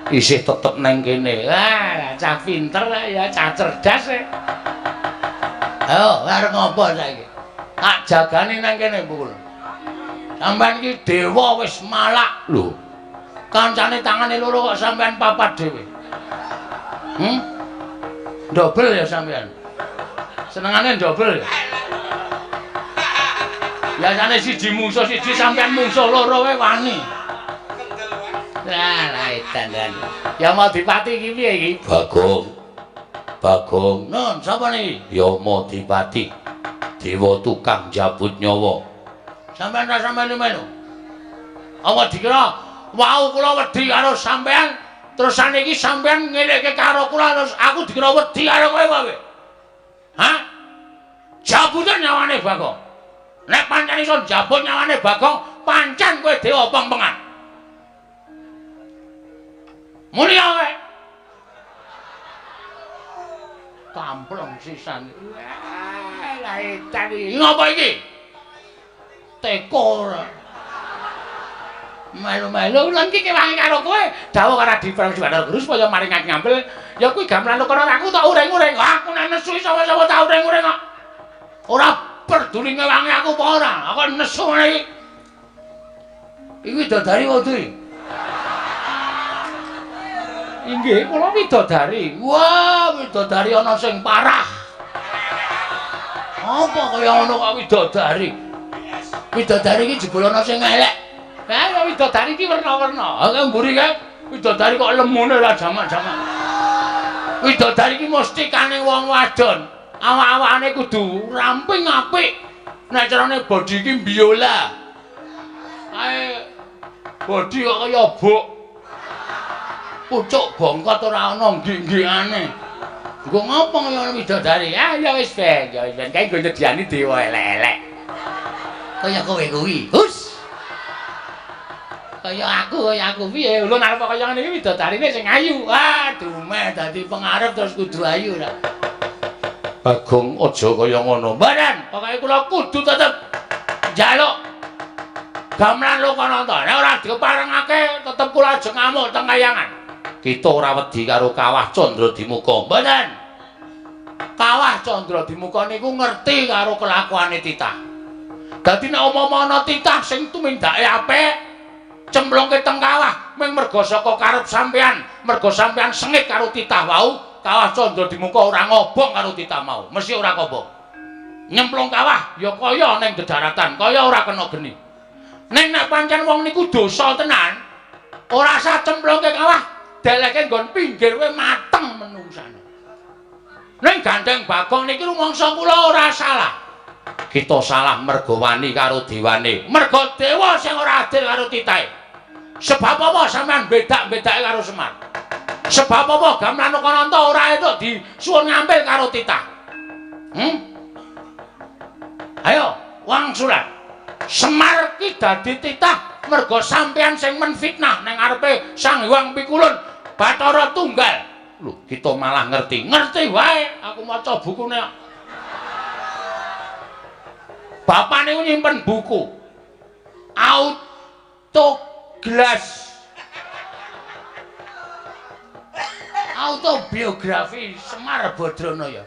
Isih tetep neng kene. Wah, cah pinter ya, cah cerdas e. Ayo, arep ngopo saiki? Tak jagani nang kene pukul. Sampeyan iki dewa wis malak lho. Kancane tangane loro kok sampeyan papat dhewe. Dobel ya sampeyan. Senengane dobel ya. Biasane siji mungsuh siji sampeyan mungsuh loro wae wani. Lah, lah edan. Ya mau dipati iki piye iki? Bagong. Bagong. Nun, sapa niki? Yamadipati. Dewa tukang jabut nyawa. Sampeyan ra sampeyan melu. Apa dikira wau kula wedi karo sampeyan, terus saniki sampeyan ngelekke karo kula terus aku dikira wedi karo kowe apa? Hah? Jabuten nyawane Bagong. Nek pancen iso njabut nyawane Bagong, pancen kowe dewa pengpengan. Mulya kowe. Kamplong sisan. Wah, lah edan iki. Ngopo iki? Teko ora. Melu-melu lan iki kewangi karo kowe. Dawuh karo Adi Prabu Bathara Guru supaya maringake ngampil. Ya kuwi gamelan kono aku tak ureng-ureng. Aku nek nesu sapa-sapa tak ureng-ureng kok. Ora peduli ngewangi aku apa ora. Aku nesu ngene iki. Iki widodari wae. Inggih, kula widodari. Wah, widodari ana sing parah. Apa kaya ngono kok widodari? Widodari iki jebul ana sing elek. Lah, widodari iki werna-werna. Ha mburi kae widodari kok lemune ora jamak-jamak. Widodari iki mustikane wong wadon. Awak-awakane kudu ramping apik. Nek carane body iki biola. Kae body kok kaya buk. Pucuk bongkot ora ana nggik-nggikane. Nggo ngopo kaya widodari? Ah ya wis ben, ya wis ben kae nggo nyediani dewa elek-elek. Kaya kowe kuwi. Hus. Kaya aku piye? Ulun arep kaya ngene iki widodarine sing ayu. Ah, dumeh dadi pengarep terus kudu ayu ra. Bagong aja kaya ngono. Mboten, pokoke kula kudu tetep njaluk gamelan Lokananta. Nek ora diparengake tetep kula ajeng ngamuk teng kayangan. Kita ora wedi karo Kawah Candradimuka. Mboten. Kawah Candradimuka niku ngerti karo kelakuane titah. Dadi nek umpama ana titah sing tumindake apik, cemplungke teng kawah ming merga saka karep sampean, merga sampean sengit karo titah wau, Kawah Candradimuka ora ngobong karo titah mau, mesti ora kobong. Nyemplung kawah ya kaya ning dedaratan, kaya ora kena geni. Ning nek pancen wong niku dosa tenan, ora usah cemplungke kawah, deleke nggon pinggir wae mateng menungsane. Ning gandeng Bagong niki rumangsa kula ora salah. Kita salah merga wani karo dewane. Merga dewa sing ora adil karo titahe. Sebab apa sampean bedak-bedake karo Semar? Sebab apa gamelan Lokananta ora entuk disuwun ngampil karo titah? Ayo, wangsulan. Semar ki dadi titah merga sampean sing menfitnah nang ngarepe Sang Hyang Pikulun Bathara Tunggal. Lho, kita malah ngerti. Ngerti wae, aku maca bukune. Bapak niku nyimpen buku. Autoglas. Autobiografi Semar Badrana ya.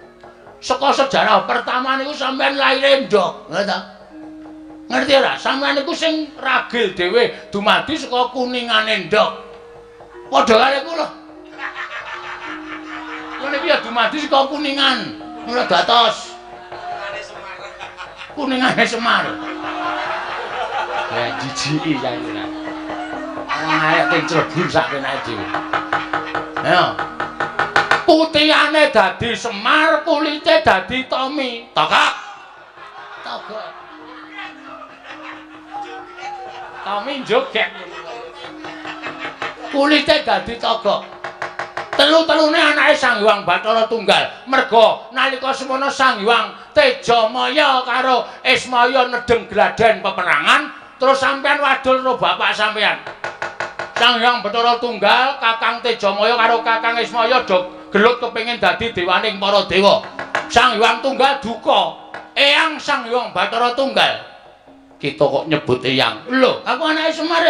Saka sejarah pertama niku sampean laire ndok, ngerti ta? Ngerti ora? Sampean niku sing ragil dhewe dumadi saka kuningane ndok. Padha karo kula. Kula niki ya dumadi saka kuningan, ora datos. Kuningane Semar. Ya jijiki saiki. Wong arek ping clebur sak penake dhewe. Ayo. Putihane dadi Semar, kulite dadi Tommy. Togok. Togok. Tommy joget. Kulite dadi togok. Telu-telune anake Sang Hyang Bathara Tunggal. Merga nalika semono Sang Hyang Tejamaya karo Ismaya nedeng gladen peperangan, terus sampean wadul karo bapak sampean. Sang Hyang Bathara Tunggal, Kakang Tejamaya karo Kakang Ismaya do gelut kepengin dadi dewaning para dewa. Sang Hyang Tunggal duka, eyang Sang Hyang Bathara Tunggal. Kita kok nyebut eyang. Lho, aku anake Semar.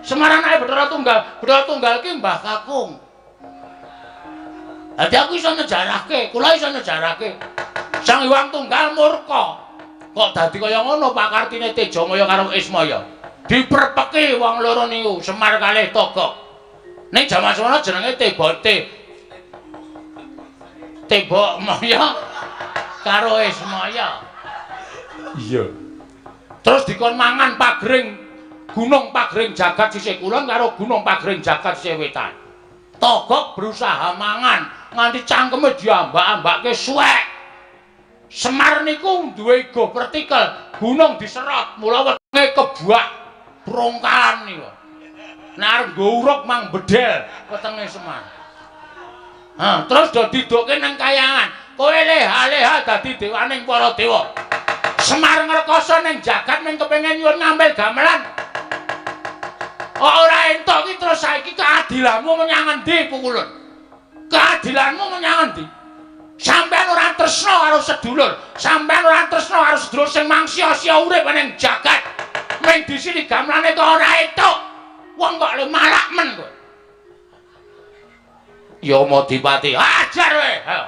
Semar anake Bathara Tunggal. Bathara Tunggal ki Mbah Kakung. Dadi aku iso nyejarahke, kula iso nyejarahke. Sang Hyang Tunggal murka. Kok dadi kaya ngono pakartine Tejamaya karo Ismaya. Diperpeki wong loro niku, Semar kalih Togok. Ning jaman semono jenenge Tebote. Tebokmaya karo Ismaya. Iya. Terus dikon mangan pagring Gunung Pagring Jagat sisih kulon karo Gunung Pagring Jagat sisih wetan. Togok berusaha mangan nganti cangkeme diambak-ambake suwek. Semar niku duwe ego vertikal, gunung diserot, mula wetenge kebuak brongkalan niku. Nek arep nggo uruk mang bedel wetenge Semar. Ha, terus do didokke nang kayangan. Kowe leha-leha dadi dewaning para dewa. Semar ngrekoso ning jagat ning kepengin nyuwun ngambil gamelan. Kok ora entuk iki terus saiki keadilanmu menyang endi Pukulun? Keadilanmu menyang endi? Sampeyan ora tresna karo sedulur, sampeyan ora tresna karo sedulur sing mangsia-sia urip ning jagat. Ming disini gamelane kok ora entuk. Wong kok le malak men kowe. Yamadipati, ajar kowe. Ayo.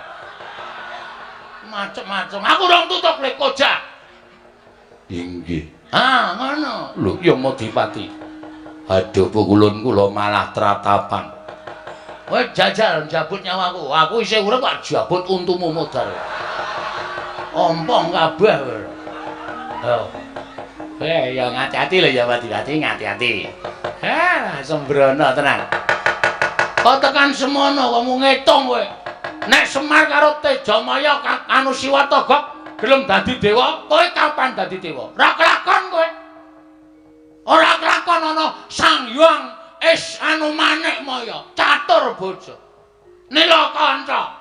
Macem-macem. Aku rong tutuk le koja. Inggih. Ah, ngono. Lho, Yamadipati. Aduh, Pukulun kula malah tratapan. Kowe jajal njabut nyawaku. Aku isih urip kok jabut untumu modar. Ompong kabeh kowe. Ayo. Ya ngati-ati lho Yamadipati, ngati-ati. Ha, sembrono tenan. Kok tekan semono wong ngitung kowe. Nek Semar karo Tejamaya anu Siwa Togok gelem dadi dewa, kowe kapan dadi dewa? Ora kelakon kowe. Ora kelakon ana Sang Hyang Is anu Manik Maya, catur bojo. Nila kanca.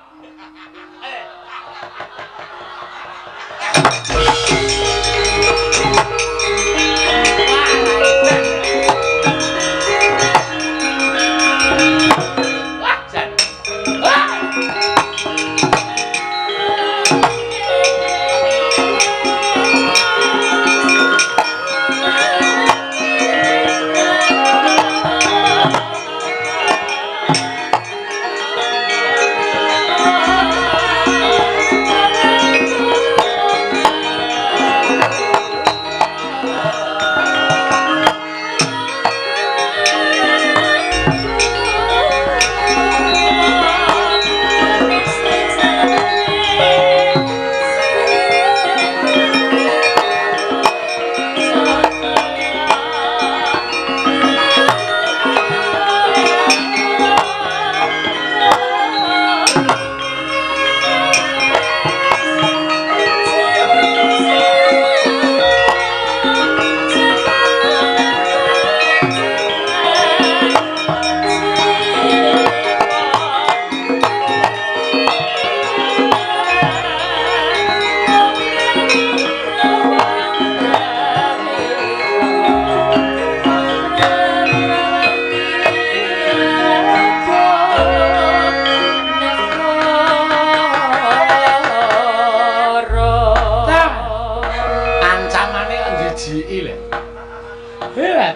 Wah, jan. Wah.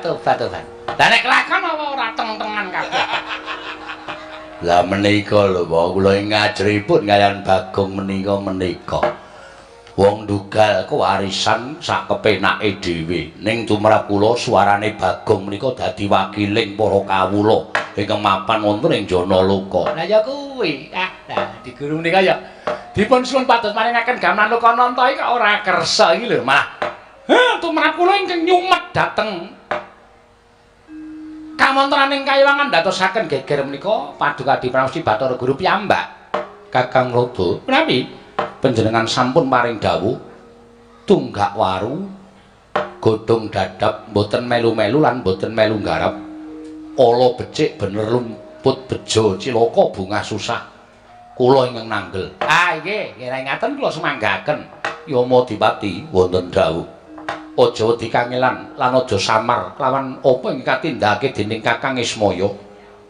Tobat-tobat. Lah nek kelakon apa ora teng-tengan kabeh. Lah menika lho, Pak, kula ing ngajripun kaliyan Bagong menika. Wong ndugal kewarisan sak kepenake dhewe. Ning tumrap kula suarane Bagong menika dadi wakiling para kawula ingkang mapan wonten ing Janaloka. Lah ya kuwi. Ah, lah di guru menika ya dipun suwun pados maringaken gamelan Lokananta iki kok ora kersa iki lho malah. Heh, tumrap kula ingkang nyumet dhateng kawontenaning kayiwangan ndadosaken geger menika Paduka Pramesti Bathara Guru piyambak. Kakang Lodho, menawi panjenengan sampun paring dawuh tunggak waru godhong dadap mboten melu-melu lan mboten melu nggarap. Ala becik bener lumput bejo cilaka bungah susah. Kula ingkang nanggel. Ah nggih, nggih ngaten kula sumanggaken. Yamadipati wonten dawuh. Aja wedi kangelan lan aja samar kelawan apa ing katindakake dening Kakang Ismaya.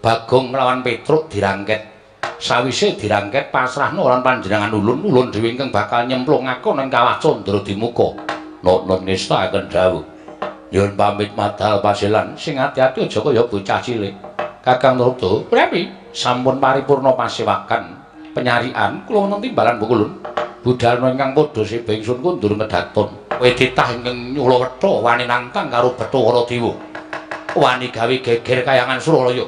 Bagong lawan Petruk dirangket. Sawise dirangket pasrahna lan panjenengan ulun, ulun dhewe ingkang bakal nyemplungake ning kawah Candra Dimuka. Nunun ngestakaken dawuh. Nyuwun pamit madal pasilan sing ati-ati aja kaya bocah cilik. Kakang Narada, premi sampun paripurna pasewakan penyarian kula wonten timbalan pukulun. Budalna ingkang padha seba ingsun kundur ngedaton. Kowe titah ingkang nyula wetha wani nantang karo Bathara Dewa. Wani gawe geger kayangan Suralaya.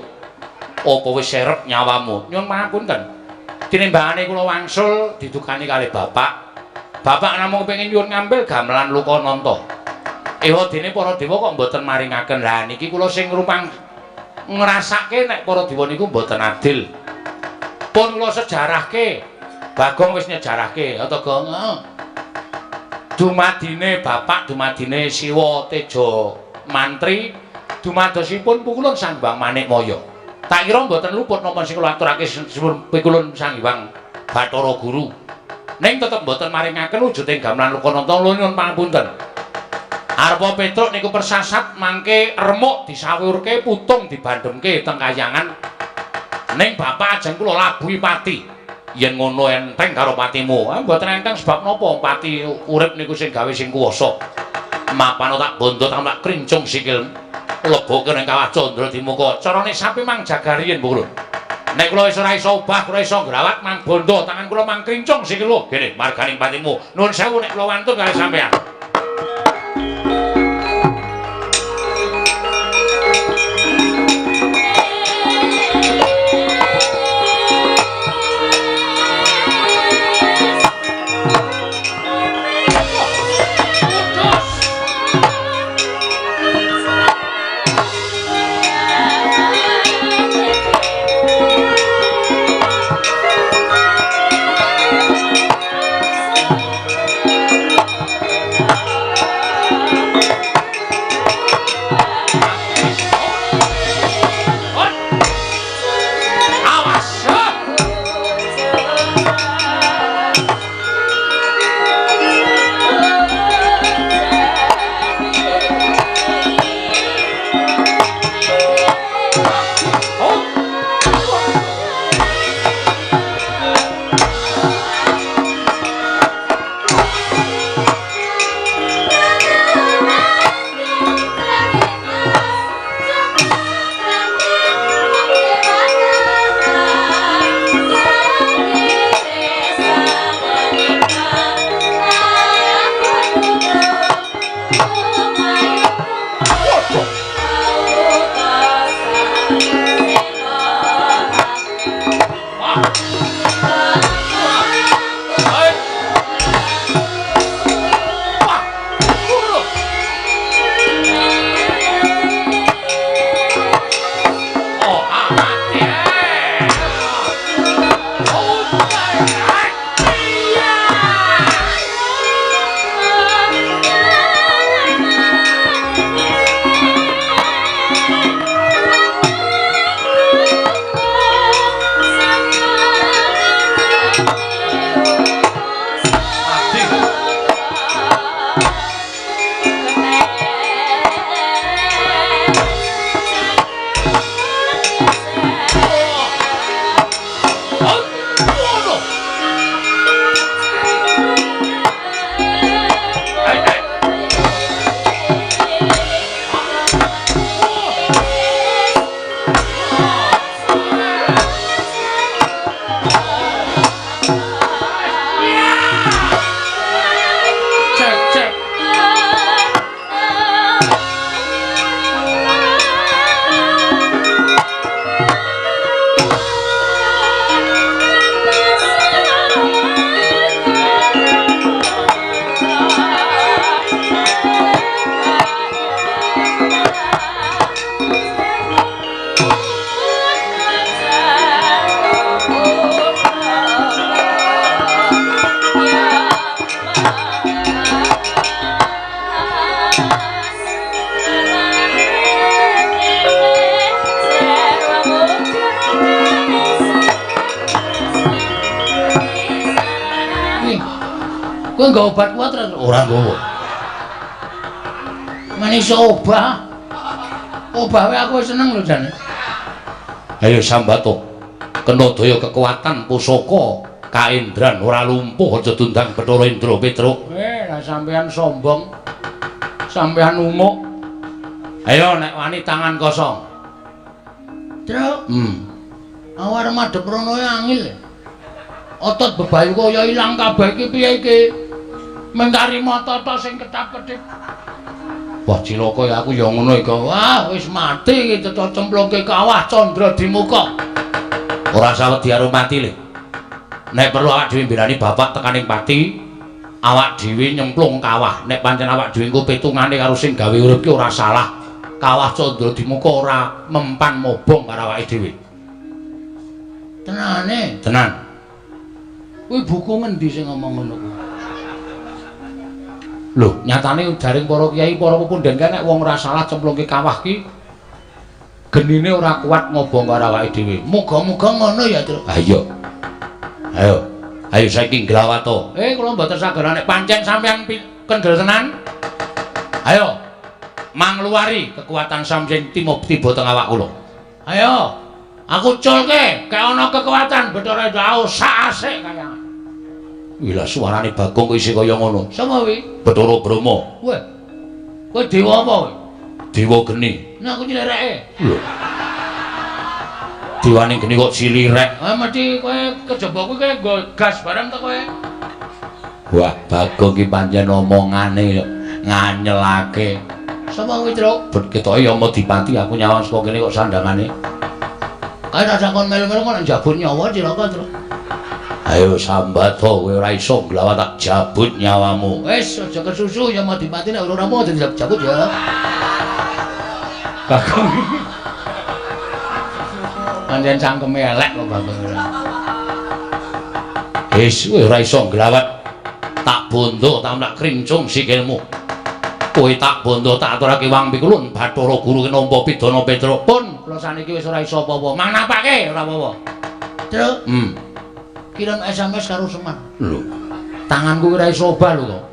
Apa wis serep nyawamu? Nyuwun pangapunten. Tinimbangane kula wangsul didukani kalih bapak. Bapak namung kepengin nyuwun ngambil gamelan Lokananta. Ewa dene para dewa kok mboten maringaken. Lah niki kula sing rupang ngrasake nek para dewa niku mboten adil. Pun kula sejarahke. Bagong wis nyejarahke, ya to, Gong? Heeh. Dumadine bapak, dumadine Siwa Teja Mantri, dumadosipun pukulun Sang Hyang Manikmaya. Tak kira mboten luput napa sing kula aturake pikulun Sang Hyang Bathara Guru. Ning tetep mboten maringaken wujuding gamelan Lokananta nyuwun pangapunten. Arpa Petruk niku persasat mangke remuk disawurke putung dibandhemke teng kayangan. Ning bapak ajeng kula labuhi pati. Yen ngono enteng karo patimu. Ah mboten enteng sebab napa pati urip niku sing gawe sing kuwasa. Mapano tak bondo tak krincung sikil. Leboke ning kawah Candra Dimuka. Carane sapi mang jaga riyin Bu. Nek kula wis ora iso obah, kula iso ngrawat mang bondo tangan kula mang krincung sikil lho. Gene marganing patimu. Nuwun sewu nek kula wantun kalih sampean. Kowe nggawa obat kuat ora nggawa. Men iso obah. Obah wae aku seneng lho jane. Ayo sambato. Kena daya kekuatan pusaka kaendran ora lumpuh aja dundang Bathara Indra Petruk. sampean sombong. Sampean umuk. Ayo nek wani tangan kosong. Truk. Aku arep madhep rono angil. Otot bebayu kaya ilang kabeh iki piye iki? Mengkari mata tok sing ketap-ketip. Wah cilaka ya aku ya ngono iki. Wah wis mati iki cetha cemplungke kawah Candra Dimuka. Ora usah wedi karo mati le. Nek perlu awak dhewe mbelani bapak tekaning pati, awak dhewe nyemplung kawah. Nek pancen awak dhewe engko pitungane karo sing gawe urip ki ora salah. Kawah Candra Dimuka ora mempan mobong karo awake dhewe. Tenane? Tenan. Kuwi buku ngendi sing ngomong ngono kuwi? Lho, nyatane jaring para kiai, para pepunden kae nek wong ora salah cemplungke kawah ki genine ora kuat ngobong karo awake dhewe. Muga-muga ngono ya, Truk. Ha iya. Ayo. Ayo saiki nglawato. Kula mboten saged nek pancen sampean kendel tenan. Ayo. Mangluwari kekuatan sampeyan tiba teng awak kula. Ayo. Aku culke, kek ana kekuatan Bathara Indra sak asik kaya. Wih suarane Bagong kok isih kaya ngono. Sapa kuwi? Bathara Brahma. Weh. Kowe dewa apa kowe? Dewa geni. Nah aku cilireke. Lho. Dewane geni kok cilirek. Ah mesti kowe kejaba kuwi kowe nggo gas bareng to kowe. Wah, Bagong ki pancen omongane nganyelake. Sapa kuwi, Truk? Bet ketoke ya Madipati aku nyawang saka kene kok sandangane. Kae rasa kon melu-melu kok njabut nyawa cilaka, Truk. Ayo sambat to, kowe ora iso nglawat tak jabut nyawamu. Wis aja kesusu ya Madipati nek ora rampung aja dijabut ya. Bagong. Pancen cangkeme elek kok Bagong ora. Wis kowe ora iso nglawat. Tak bondo tak tak krincung sikilmu. Kowe tak bondo tak aturake wang pikulun Bathara Guru ki nampa pidana Petruk. Pun kula saniki wis ora iso apa-apa. Mang napake ora apa-apa. Truk. Kirim SMS karo Semar. Lho, tanganku ora iso obah lho kok.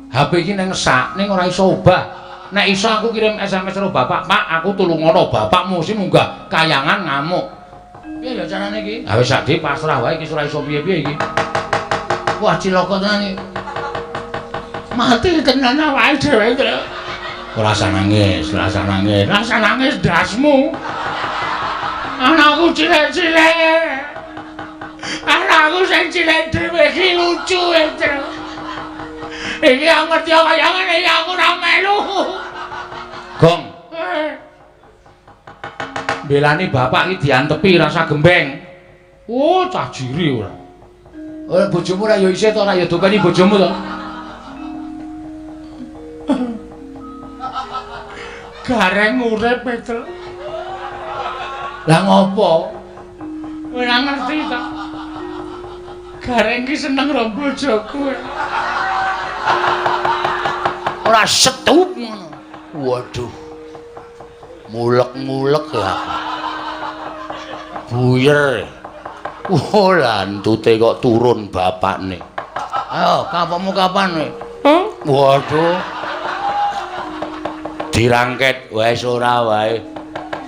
HP iki nang sak ning ora iso obah. Nek iso aku kirim SMS karo bapak, "Pak, aku tulungono bapakmu sing munggah kayangan ngamuk." Piye ya carane iki? Ha wis ade pasrah wae iki ora iso piye-piye iki. Wah, cilaka tenan iki. Mati tenan awake dhewe, Truk. Ora usah nangis, ora usah nangis. Ora usah nangis ndasmu. Anakku cilik-cilik. Anakku sing cilik dhewe iki lucu, Truk. Iki aku ngerti kaya ngene iki aku ora melu. Gong. Belani bapak iki diantepi rasa gembeng. Oh, cah jiri ora. Ora bojomu ora ya isih to ora ya dokeni bojomu to. Gareng urip, Truk. Lah ngopo? Ora ngerti to. Gareng ki seneng karo bojoku. Ora setup ngono. Waduh. Mulek-mulek ya. Buyer. Oh, lantute kok turun bapakne. Ayo, kapokmu kapan kowe? Waduh. Dirangket wae ora wae.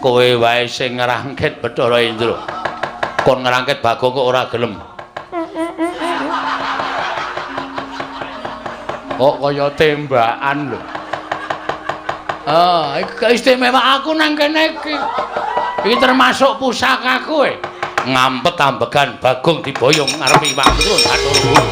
Kowe wae sing ngrangket Bathara Indra. Kon ngrangket Bagong kok ora gelem. Kok kaya tembakan lho. Ah, iki istimewa aku nang kene iki. Iki termasuk pusakaku e. Ngampet ambegan Bagong diboyong ngarepe Iwak Turun Bathara Guru.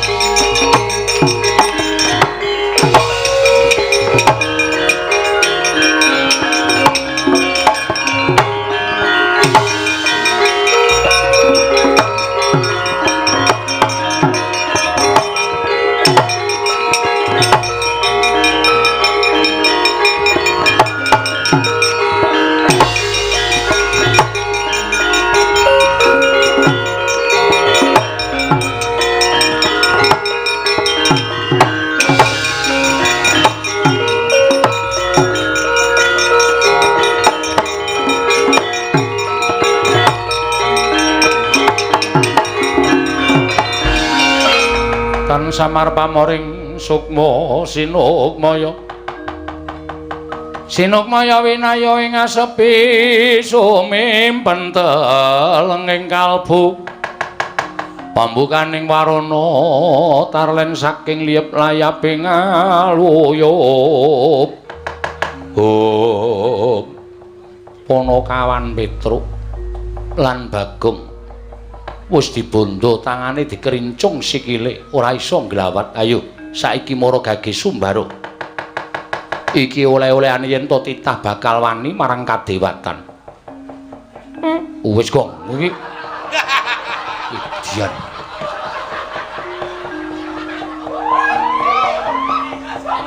Samar pamoring sukma sinukmaya sinukmaya winaya ing asepi sumimpen telenging kalbu Pambukaning warana tarlen saking liyep layape ngaluyup. Hop. Panakawan Petruk lan Bagong wis dibondo tangane dikerincung sikile ora iso nglawat. Ayo saiki mara gage Sumbaro. Iki oleh-olehane yen to titah bakal wani marang kadewatan. Wis Gong, iki Dian.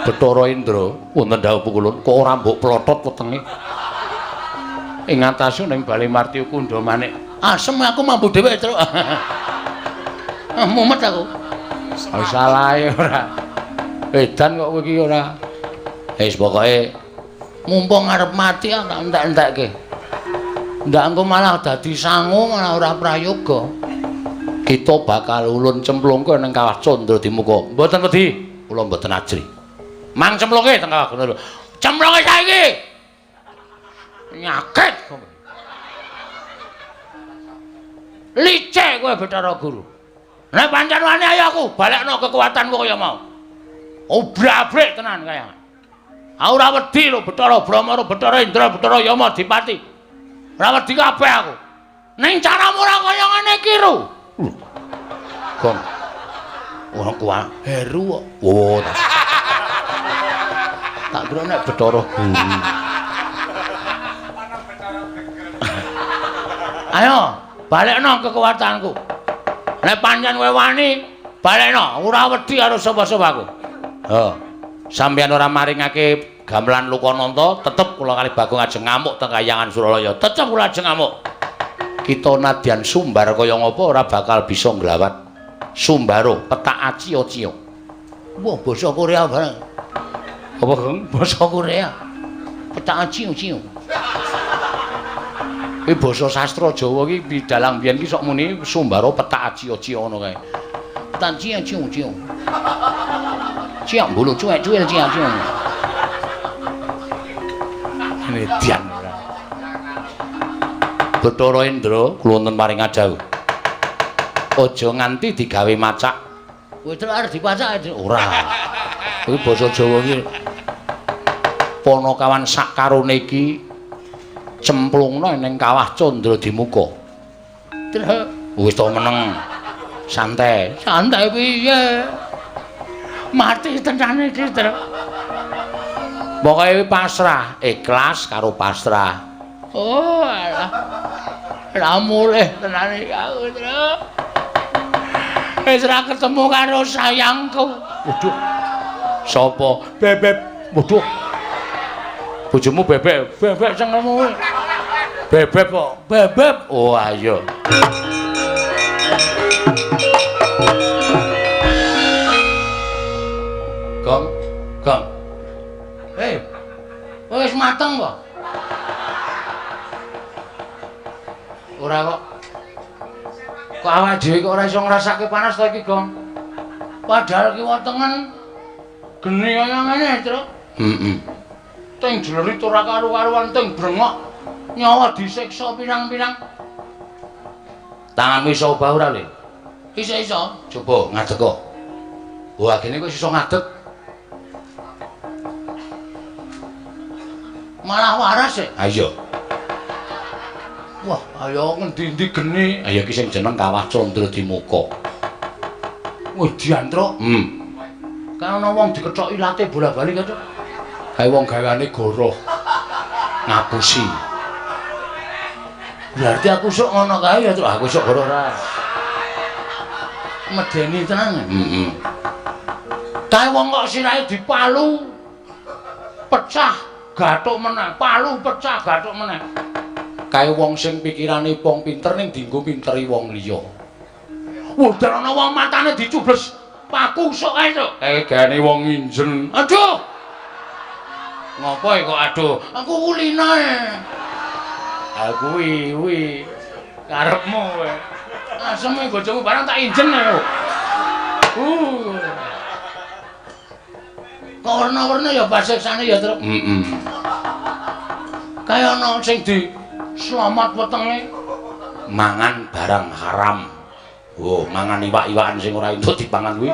Bathara Indra wonten dawuh pukulun kok ora mbok plotot wetenge. Ing atase ning Bale Martya Kundha Manik. Asem aku mambu dhewe, Truk. Mumet aku. Salahe ora. Edan kok kowe iki ora. Wis pokoke mumpung arep mati tak entek-entekke. Ndak engko malah dadi sangu malah ora prayoga. Kita bakal ulun cemplungke ning Kawah Candra Dimuka. Mboten wedi, kula mboten ajri. Mang cemplungke teng Kawah Candra. Cemplunge saiki. Nyakit kowe. Licik kowe Bathara Guru. Nek pancen wani ayo aku balekno kekuatanku kaya mau. Obrak-abrik tenan kaya. Aku ora wedi lho Bathara Brahma, Bathara Indra, Bathara Yama Dipati. Ora wedi kabeh aku. Ning caramu ora kaya ngene iki, Ru. Gong. Ora kuwi Heru kok. Oh, tak kira nek Bathara Guru. Ayo, balekno kekuatanku. Nek pancen kowe wani, balekno. Ora wedi karo sapa-sapa aku. Heeh. Sampeyan ora maringake gamelan Lukananta, tetep kula kalih Bagong ajeng ngamuk teng Kayangan Suralaya. Tetep kula ajeng ngamuk. Kita nadyan sumbar kaya ngapa ora bakal bisa nglawat. Sumbaro petak acio-cio. Wah, basa Korea bareng. Apa, Gong? Basa Korea. Petak acio-cio. Iki basa sastra Jawa iki dalang biyen iki sok muni Sumbaro petak acio-cio ngono kae. Petak acio-cio. Ciak mbulu cuek-cuil ciak-ciak. Median ora. Bathara Indra kula wonten paring adhawuh. Aja nganti digawe macak. Kowe terus arep dipacak ora. Kuwi basa Jawa iki. Panakawan sak karone iki cemplungna ning Kawah Candra Dimuka. Terus wis to meneng. Santai. Santai piye? Mati tenan iki, Truk. Pokoke pasrah, ikhlas karo pasrah. Oh, alah. Ra mulih tenan iki aku, Truk. Wis ra ketemu karo sayangku. Waduh. Sapa? Bebek. Waduh. Bojomu bebek, bebek cengkelmu. Bebek kok. Bebek. Oh, ayo. Gong, gong. Hei, wis mateng kok. Ora kok. Kok awake dhewe kok ora iso ngrasake panas to iki, Gong? Padahal kiwa tengen geni kaya ngene, Truk. Heeh. Teng jlerit ora karu-karuan, teng brengok nyawa disiksa pirang-pirang. Tanganmu iso obah ora, Le? Iso-iso. Coba ngadeg kok. Wah, gene kok iso ngadeg. Malah waras e. Ayo. Wah, ayo ngendi-endi geni. Ayo iki sing jeneng Kawah Candra Dimuka. Wih, diantruk. Kan ana wong dikethok ilate bola-bali kae, Cuk. Kae wong gaweane goroh. Ngapusi. Berarti aku sok ngono kae ya, Cuk. Aku sok goroh ora. Medeni tenan. Heeh. Kae wong kok sirahe dipalu pecah gathuk meneh, palu pecah gathuk meneh. Kae wong sing pikirane wong pinter ning dienggo pinteri wong liya. Wah, ana wong matane dicubles paku sok kae, Cuk. Kae gaene wong nginjen. Aduh. Ngopo kok aduh? Aku kulina e. Ha kuwi kuwi karepmu kowe. Aseme bojomu barang tak injen aku. Kok werna-werna ya pasiksane ya, Truk. Heeh. Kaya ana sing di slamat wetenge mangan barang haram. Oh, mangan iwak-iwakan sing ora entuk dipangan kuwi,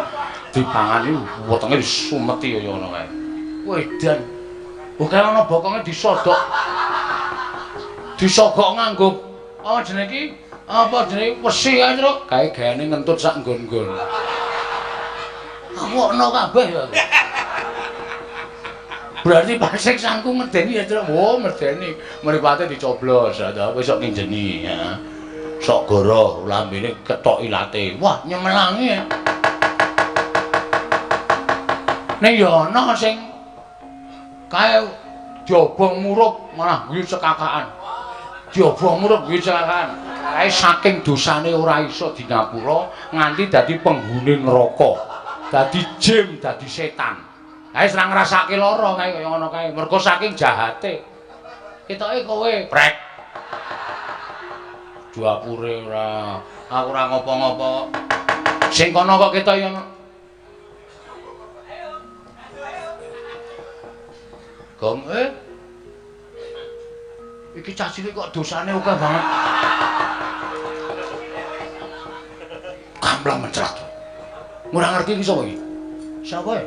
dipangani wetenge disumeti kaya ngono kae. Wedan. Oh, kae ana bokonge disodok. Disogok nganggo apa jenenge iki? Apa jenenge wesi kae, Truk? Kae gaene ngentut sak nggon-nggon. Awokno kabeh ya. Berarti pasiksanku medeni ya, Truk. Oh, medeni. Mripate dicoblos, ta kowe sok nginjeni, ya. Sok goroh lambene ketok ilate. Wah, nyemelangi ya. Ning ya ana sing kae diobong murup malah guyu cekakaan. Diobong murup guyu cekakaan. Kae saking dosane ora iso dingapura nganti dadi penghuni neraka. Dadi jin, dadi setan. Kae ora ngrasake lara kae kaya ngono kae. Mergo saking jahate. Ketoke kowe prek. Duapure ora, aku ora ngopo-ngopo. Sing kono kok ketok ya. Gong iki cah cilik kok dosane akeh banget. Kamlang mencrat. Ora ngerti iki sapa iki? Sapa e?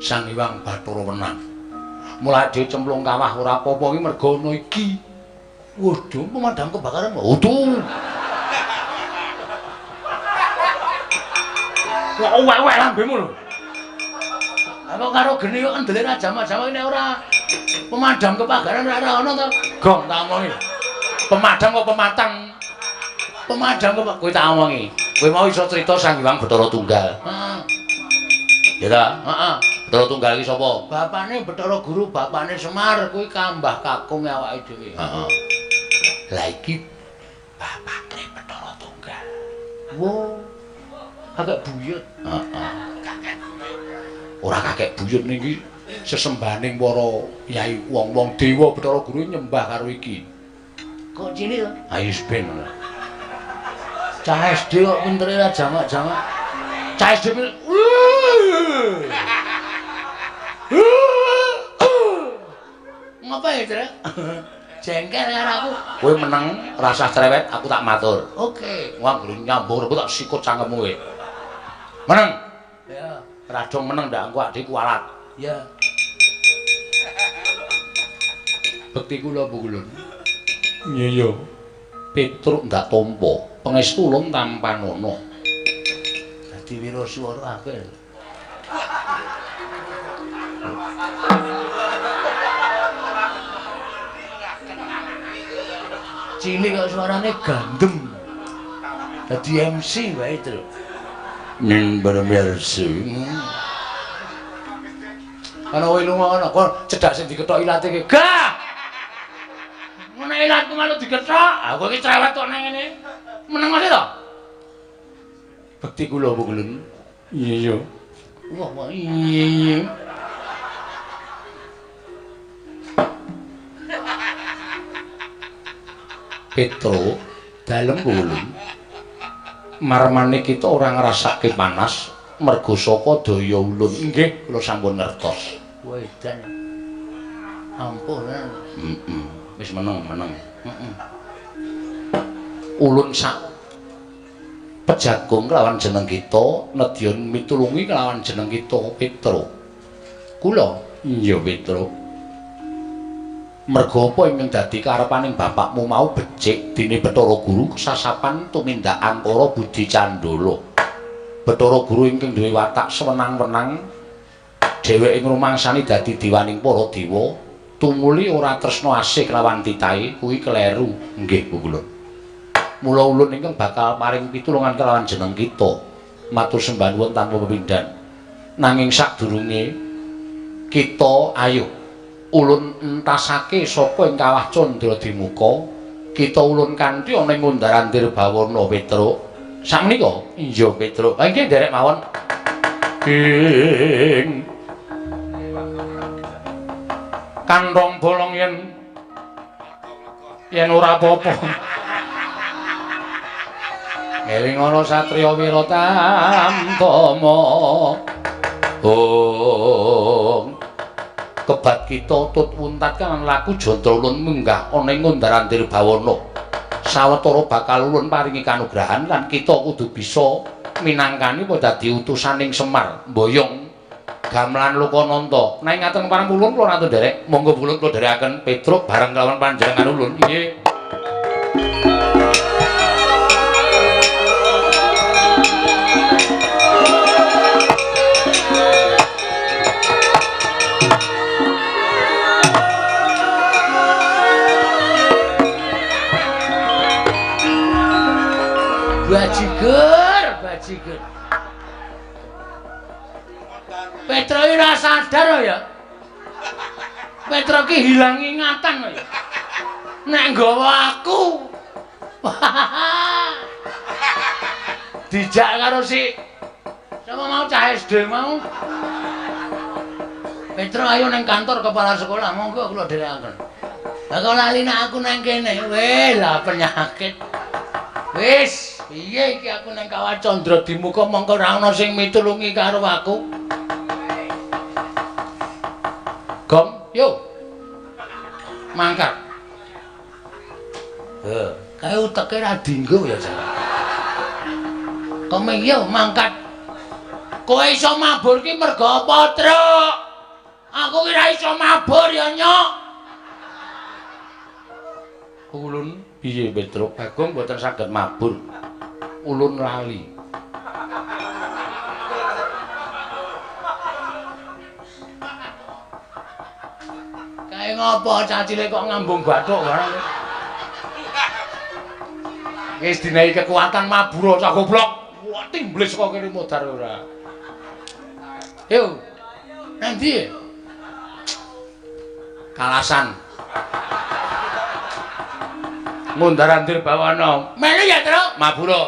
Sang Hyang Bathara Wenang. Mulai dhewe cemplung kawah ora apa-apa iki mergo ana iki. Waduh, pemadam kebakaran. Waduh. Kok uwek-uwek lambemu lho. Aku karo geni kok kendele ra jamak-jamak nek ora pemadam kebakaran ora ana to. Gong tak omongi. Pemadam kok pematang. Pemadam kok kowe tak omongi. Kowe mau iso crita Sang Hyang Bathara Tunggal. Heeh. Ya ta? Heeh. Bathara Tunggal iki sapa? Bapane Bathara Guru, bapane Semar, kuwi kambah kakung awake dhewe. Heeh. Lah iki bapakne Bathara Tunggal. Wo. Kakek buyut. Heeh. Kakek buyut. Ora kakek buyut niki sesembahaning para yai wong-wong dewa Bathara Guru nyembah karo iki. Kok cilik to? Ayo ben. Cah SD kok pintere ra jamak-jamak. Cah SD ngapa ya, Trek? Jengkel karo aku. Kowe meneng, rasah cerewet, aku tak matur. Oke. Wah, nyambung aku tak sikut cangkemmu kowe. Meneng. Ya. Radong meneng ndak engko adikku kualat. Ya. Bekti kula Bu Kulun. Iya ya. Petruk ndak tampa, pangestu ulun tampanana. Dadi wiraswara akeh. Cilik kok suarane gandem. Dadi MC wae, Truk. Ning pemirsa. Ana kowe lunga ana kok cedhak sing dikethok ilate iki. Gah! Ngono ilatku malu dikethok. Aku iki cerewet kok nang ngene. Meneng wae to? Bekti kula Bu Kulun. Iya iya. Wah, wah iya iya. Petro dalem kulun. Marmane kita ora ngrasake panas mergo saka daya ulun. Nggih, kula sampun ngertos. Wedan. Ampun. Heeh. Wis meneng, meneng. Heeh. Ulun sak pejagung kelawan jeneng kita nedya mitulungi kelawan jeneng kita Petro. Kula iya Petro. Merga apa ingkang dadi karepaning bapakmu mau becik dene Bathara Guru sasapan tumindak angkara budi candala. Bathara Guru ingkang duwe watak sewenang-wenang dheweke ngrumangsani dadi diwaning para dewa tumuli ora tresna asih kelawan titahe kuwi kleru. Nggih Bu kula. Mula ulun ingkang bakal paring pitulungan kelawan jeneng kita matur sembah nuwun tanpa pepindhan. Nanging sadurunge kita ayo ulun entasake saka ing kawah Candra Dimuka, kita ulun kanthi ana ing undar-andir bawana Petruk. Sakmenika? Iya Petruk. Ha nggih nderek mawon. Ing kantong bolong yen ora apa-apa. Ngeling ana satriya wira tamtama. Oh. Kebat kita tut wuntat kan laku jantra ulun munggah ana ing undar-andir bawana. Sawetara bakal ulun paringi kanugrahan lan kita kudu bisa minangkani apa dadi utusaning Semar mboyong gamelan Lokananta. Nek ngaten parang ulun kula ratu nderek, monggo ulun kula nderekaken Petruk bareng kelawan panjenengan ulun. Nggih. Bajigur, bajigur. Petro iki ora sadar ya. Petro ki hilang ingatan ya. Nek nggawa aku. Dijak karo si sapa mau cah SD mau. Petro ayo nang kantor kepala sekolah, monggo kula dherekaken. Lah kok lali nek aku nang kene. Weh, lah penyakit. Wis, piye iki aku nang Kawah Candra Dimuka mongko ora ana sing mitulungi karo aku. Gong, yo. Mangkat. Heh, kae uteke ra dinggo ya, Jan. Kome yo mangkat. Kowe iso mabur ki mergo apa, Truk? Aku ki ra iso mabur ya, Nyok. Ulun piye Petruk? Bagong mboten saged mabur. Ulun lali. Kae ngopo cah cilik kok ngambung bathuk barang. Wis dinehi kekuatan mabur cah goblok. Wah, timblis kok kene modar ora. Yo. Nang ndi? Kalasan. Mundar-andir bawana. Melu ya, Truk? Mabura.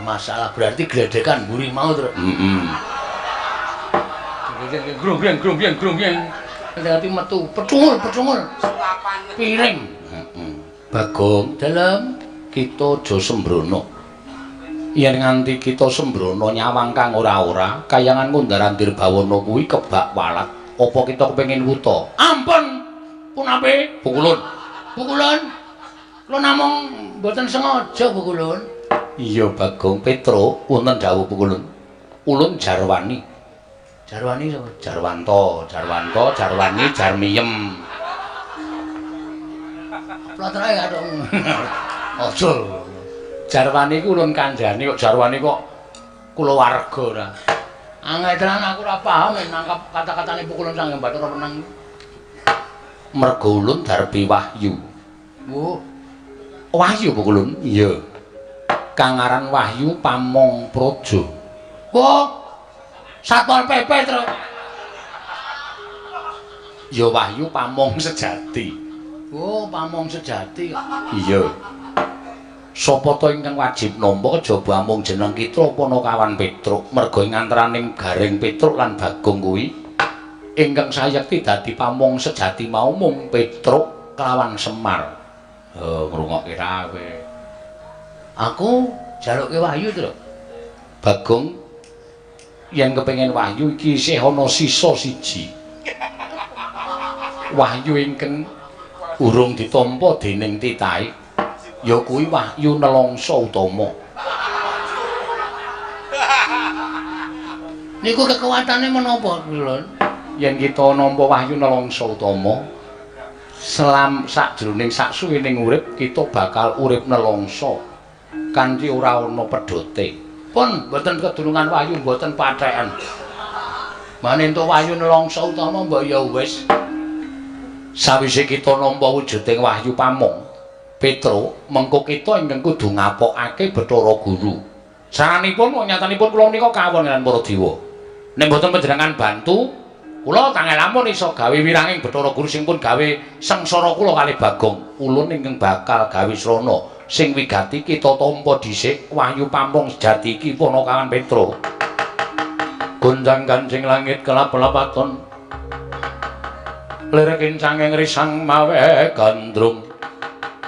Masalah berarti gledekan mburi mau, Truk. Heeh. Grung-grung grung-grung grung-grung. Hati metu pecungul-pecungul. Suapan piring. Heeh. Bagong, dalem kita aja sembrono. Yen nganti kita sembrono nyawang kang ora-ora, kayangan Ngundar-andir bawana kuwi kebak walat. Apa kita kepengin wuta? Ampun. Punapi? Pukulun. Pukulun. Kula namung mboten sengaja pukulun. Iya Bagong Petro wonten dawuh pukulun. Ulun Jarwani. Jarwani sapa? Jarwanto, Jarwanto, Jarwani, Jarmiyem. Plotroke kadung. Aja. Jarwani ku ulun kandhane kok Jarwani kok kulawarga ora. Angel tenan aku ora paham nek nangkap kata-katane pukulun Sang Hyang Bathara Wenang. Mergo ulun darbi wahyu. Oh. Wahyu pukulun? Iya. Kang aran Wahyu Pamong Praja. Oh. Satpol PP, Truk. Ya Wahyu Pamong sejati. Oh, Pamong sejati. Iya. Sapa ta ingkang wajib nampa kejaba amung jeneng kita Panakawan Petruk. Merga ing antaraning Gareng Petruk lan Bagong kuwi ingkang sayekti dadi Pamong sejati mau mung Petruk kelawan Semar. Oh, ngrungokke ra kowe. Aku jaluke wahyu, Truk. Bagong yen kepengin wahyu iki isih ana sisa siji. Wahyu ingkang urung ditampa dening titahe ya kuwi wahyu nelongso utama. Niku kekuatane menapa, Lon? Yen kita nampa wahyu nelongso utama, selam sakjroning saksuwining urip kita bakal urip nelongso kanthi ora ana pedhote. Pun mboten kedulungan wahyu mboten patheken. Mane entuk wahyu nelongso utama mbok ya wis. Sawise kita nampa wujuding wahyu pamong Petro, mengko kita ingkang kudu ngapokake Bathara Guru. Saranipun wong nyatanipun kula menika kawon lan para dewa. Nek mboten panjenengan bantu Kula tanggal lamun iso gawe wiranging Bathara Guru sing pun gawe sengsara kula kalih Bagong. Ulun ingkang bakal gawe srana sing wigati kita tampa dhisik wahyu pamong sejati iki Panakawan Petruk. Gonjang-ganjing langit kelap-lapaton. Lir kincanging risang mawe gandrung.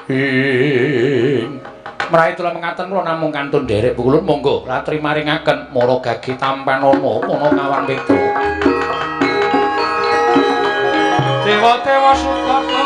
Ing mrahi kula mengaten kula namung kantun nderek pukulun monggo latri maringaken mara gage tampanana Panakawan Petruk. Dewa-dewa sukata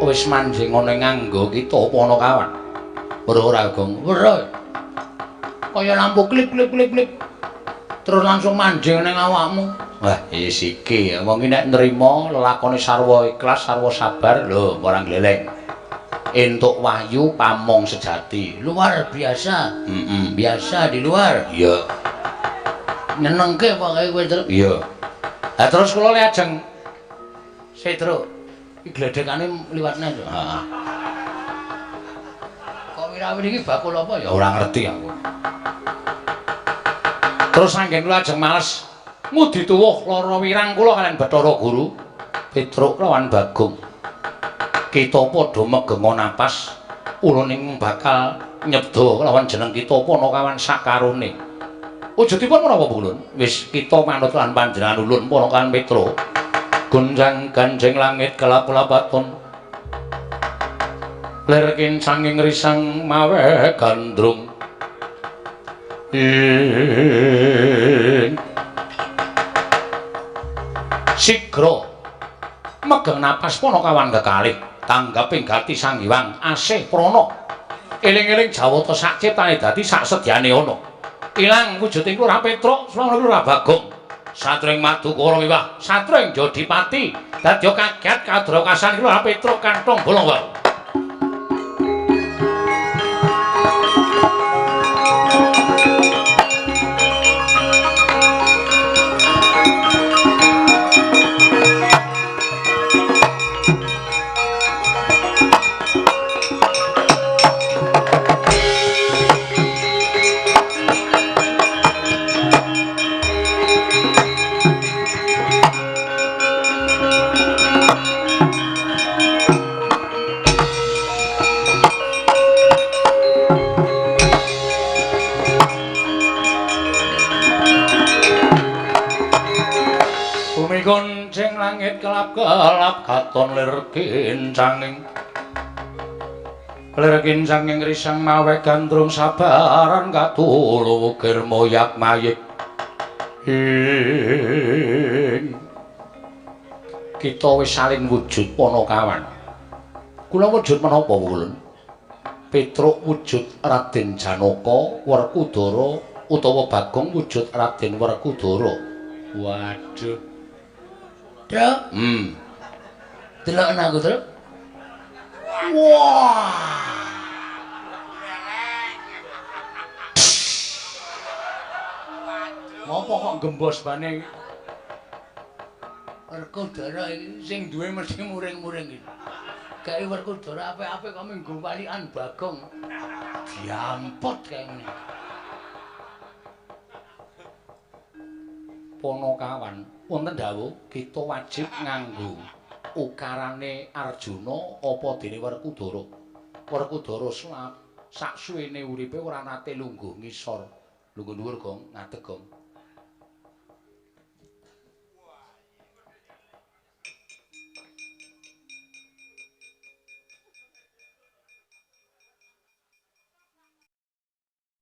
wis manjing ana nganggo kita Panakawan. Weruh ora, Gong? Weruh. Kaya lampu klip klip klip klip. Terus langsung manjing ning awakmu. Wah, wis iki wong iki nek nrimo lelakone sarwa ikhlas, sarwa sabar, lho ora gleleng. Entuk wahyu pamong sejati. Luar biasa. Heeh. Biasa di luar. Iya. Nyenengke pokoke kowe, Truk. Iya. Lah terus kula le ajeng sik, Truk. Iki gledekane liwatne, Truk. Heeh. Kok wirawiri iki bakul apa ya? Ora ngerti aku. Terus anggen kula ajeng males ngudi tuwuh lara wirang kula kalian Bathara Guru Petruk lawan Bagong. Kita padha megenga napas, ulun ing bakal nyebda lawan jeneng kita Panakawan sakarone. Wujudipun menapa ulun? Wis kita manut lan panjenengan ulun Panakawan Petruk. Gonjang ganjing langit kelap-lapaton. Lir kincanging risang mawe gandrung. Ing sigra megeng napas Panakawan kekalih tanggaping gati Sang Hyang asih prana. Eling-eling jawata sak ciptane dadi sak sedyane ana. Ilang wujuding Lurah Petruk, selalu Lurah Bagong. Satring Madukara wiwah, satring Jodipati, dadya kaget kadrakasan Lurah Petruk kantong bolong wae. Gonceng langit kelap-kelap katon lir kincanging. Lir kincanging risang mawe gandrung sabaran katulu wukir moyak mayik. Ing kita wis saling wujud Panakawan. Kula wujud menapa ulun? Petruk wujud Raden Janaka Werkudara utawa Bagong wujud Raden Werkudara. Waduh. Truk. Delok aku, Truk. Wah. Ngopo kok gembos bane? Werkudara iki sing duwe mesti muring-muring iki. Gawe Werkudara apik-apik kok minggu walikan Bagong. Diampot kae ngene. Panakawan, wonten dawuh kita wajib nganggo ukarane Arjuna apa dene Werkudara. Werkudara sak suwene uripe ora nate lungguh ngisor. Lungguh dhuwur, Gong, ngadeg, Gong.